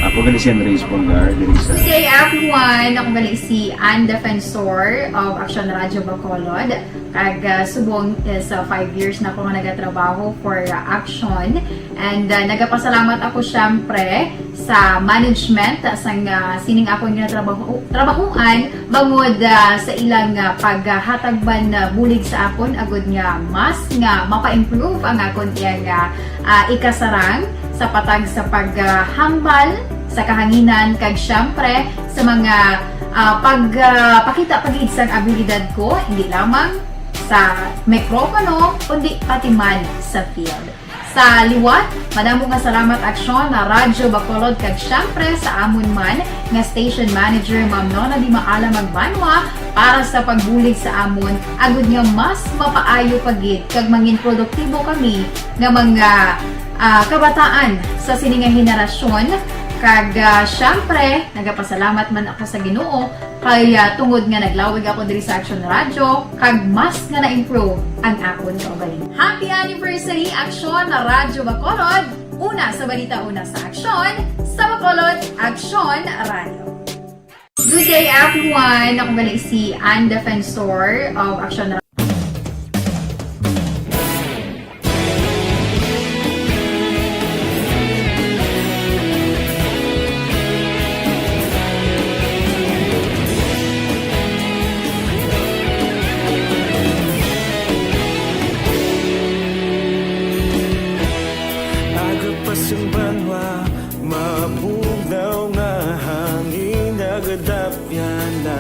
Ako gali si Henry Espolgar, diri sa Good day, everyone. Ako gali si Ann Defensor of Action Radio Bacolod. Kag, ah, subong is, ah, five years na ako nga nagatrabaho for, ah, Action. And, ah, nagapasalamat ako, syempre, sa management, ah, sang, ah, sining akon nga trabaho, trabahuan, bangod, ah, sa ilang, ah, paghatag man, ah, bulig sa akon, agud nga mas nga mapa-improve ang akon iyang, ah, ah, ikasarang. sa patag sa paghambal sa kahanginan, kag siyempre sa mga, ah, pag, ah, pakita pa gid sang abilidad ko, hindi lamang sa mikropono, kundi pati man sa field. Sa liwat, madamo nga salamat, Aksyon na Radyo Bacolod, kag siyempre sa amon man nga station manager, Ma'am Nona Di Maala Magbanwa, para sa pagbulig sa amon, agud nga mas mapaayo pa gid kag mangin produktibo kami nga mga, ah, kabataan sa sini nga henerasyon. Kag, ah, siyempre, nagapasalamat man ako sa Ginoo kay, ah, tungod nga naglawig ako diri sa Action Radio, kag mas nga na-improve ang akon kaugalingon. Happy anniversary, Aksyon na Radyo Bacolod! Una sa balita, una sa aksyon, sa Bacolod, Aksyon Radio. Good day, everyone! Ako gali si Ann Defensor of Action Radio. Aga pa sang banwa, mabugnaw nga hangin nagadapyan na.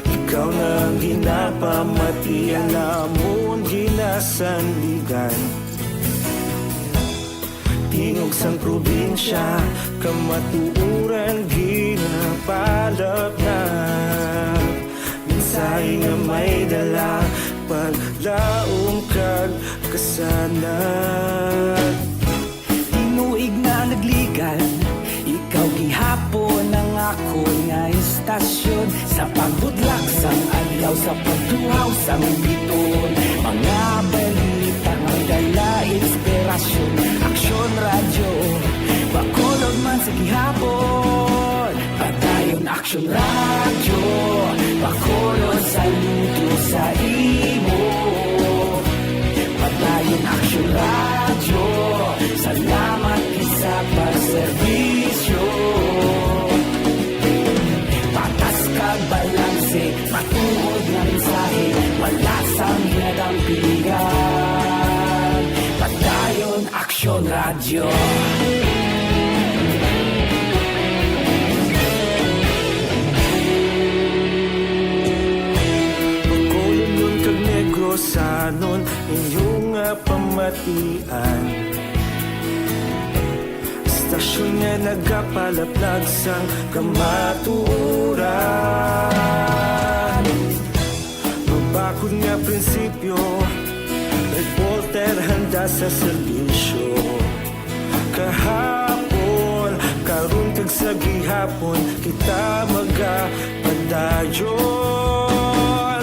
Ikaw na ang ginapamatian namon ginasandigan. Tingog sang probinsya, kamatuoran ginapalapnag. Mensahe nga may dala, paglaom kag kasanag. Tinuig na nagligan, ikaw gihapon ang akon nga istasyon. Sa pagbutlak sang adlaw, sa pagtuhaw sang biton, mga balita nga may dala inspirasyon. Aksyon Radyo, Bacolod man sa gihapon. Padayon Aksyon Radyo, Bacolod, saludo sa imo. Padayon Aksyon Radyo, salamat gid sa pagserbisyo. Patas kag balanse, matuod nga mensahe, wala sang ginadampigan. Padayon Aksyon Radyo. Bacolodnon kag Negrosanon, inyo nga pamatian. Istasyon nga nagapalaplag sang kamatuoran. Mabakod nga prinsipyo, reporter handa sa serbisyo. Kahapon, karon kag sa gihapon, kita magapadayon.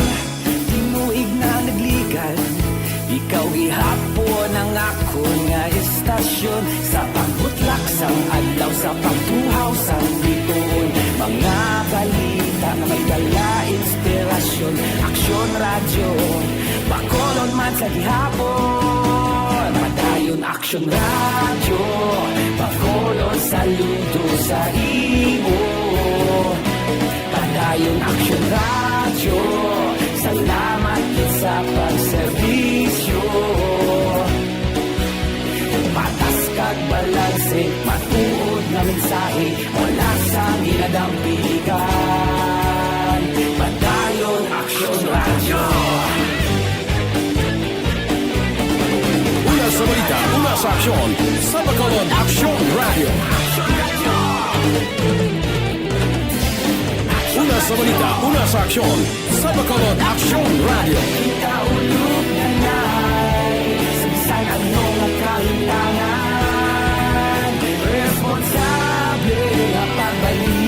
Tinuig na nagligan, ikaw gihapon ang akon nga istasyon. Sa pagbutlak sang adlaw, sa pagtuhaw sang bituon, mga balita nga may dala inspirasyon. Aksyon Radyo, Bacolod man sa gihapon. Padayon Aksyon Radyo, Bacolod, saludo sa imo. Padayon Aksyon Radyo, salamat gid sa pagserbisyo. Patas kag balanse, matuod nga mensahe, wala sang ginadampigan. Padayon Aksyon Radyo. Una sa balita, una sa aksyon, sa Bacolod Aksyon Radio. Una sa balita, una sa aksyon, sa Bacolod Aksyon Radio. Kaulog na nay, sa bisan ano nga kahitangan, responsable nga pagbalik.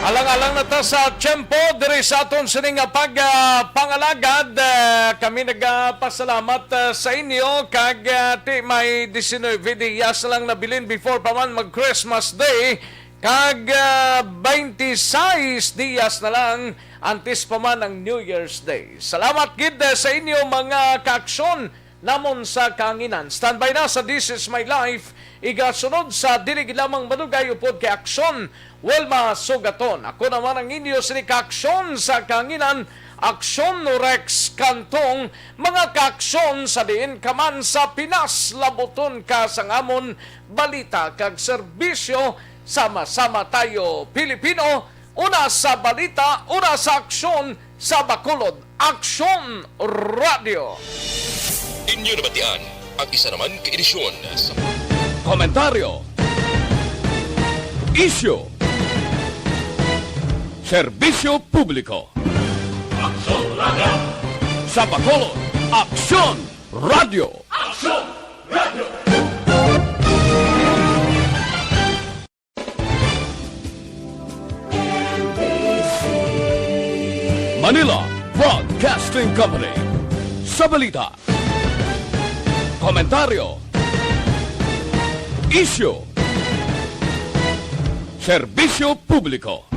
Alang-alang na ta sa tiyempo diri sa aton sini nga pag, ah, pangalagad. Ah, kami nagapasalamat, ah, sa inyo kag, ah, ti may diecinuebe diyas na lang nabilin before pa man mag Christmas Day, kag, ah, twenty-six diyas na lang antes pa man ang New Year's Day. Salamat gid, ah, sa inyo mga kaaksyon namon sa kahanginan. Standby na sa This Is My Life Igasunod sa dili gid lamang madugay upod kay Aksyon Wilma Sugaton. Ako naman ang inyo sini ka Aksyon sa kahanginan, Aksyon Rex Cantong. Mga kaaksyon sa diin ka man sa Pinas, labuton ka sang amon balita kag serbisyo. Sama-sama tayo, Pilipino, una sa balita, una sa aksyon sa Bacolod. Aksyon Radio. Inyo nabatian ang isa naman ka edisyon sa komentaryo, isyu, serbisyo publiko. Aksyon Radio. Sa Bacolod, Aksyon Radio. Aksyon Radio. Manila Broadcasting Company. Sa balita, komentaryo, isyu, serbisyo publiko.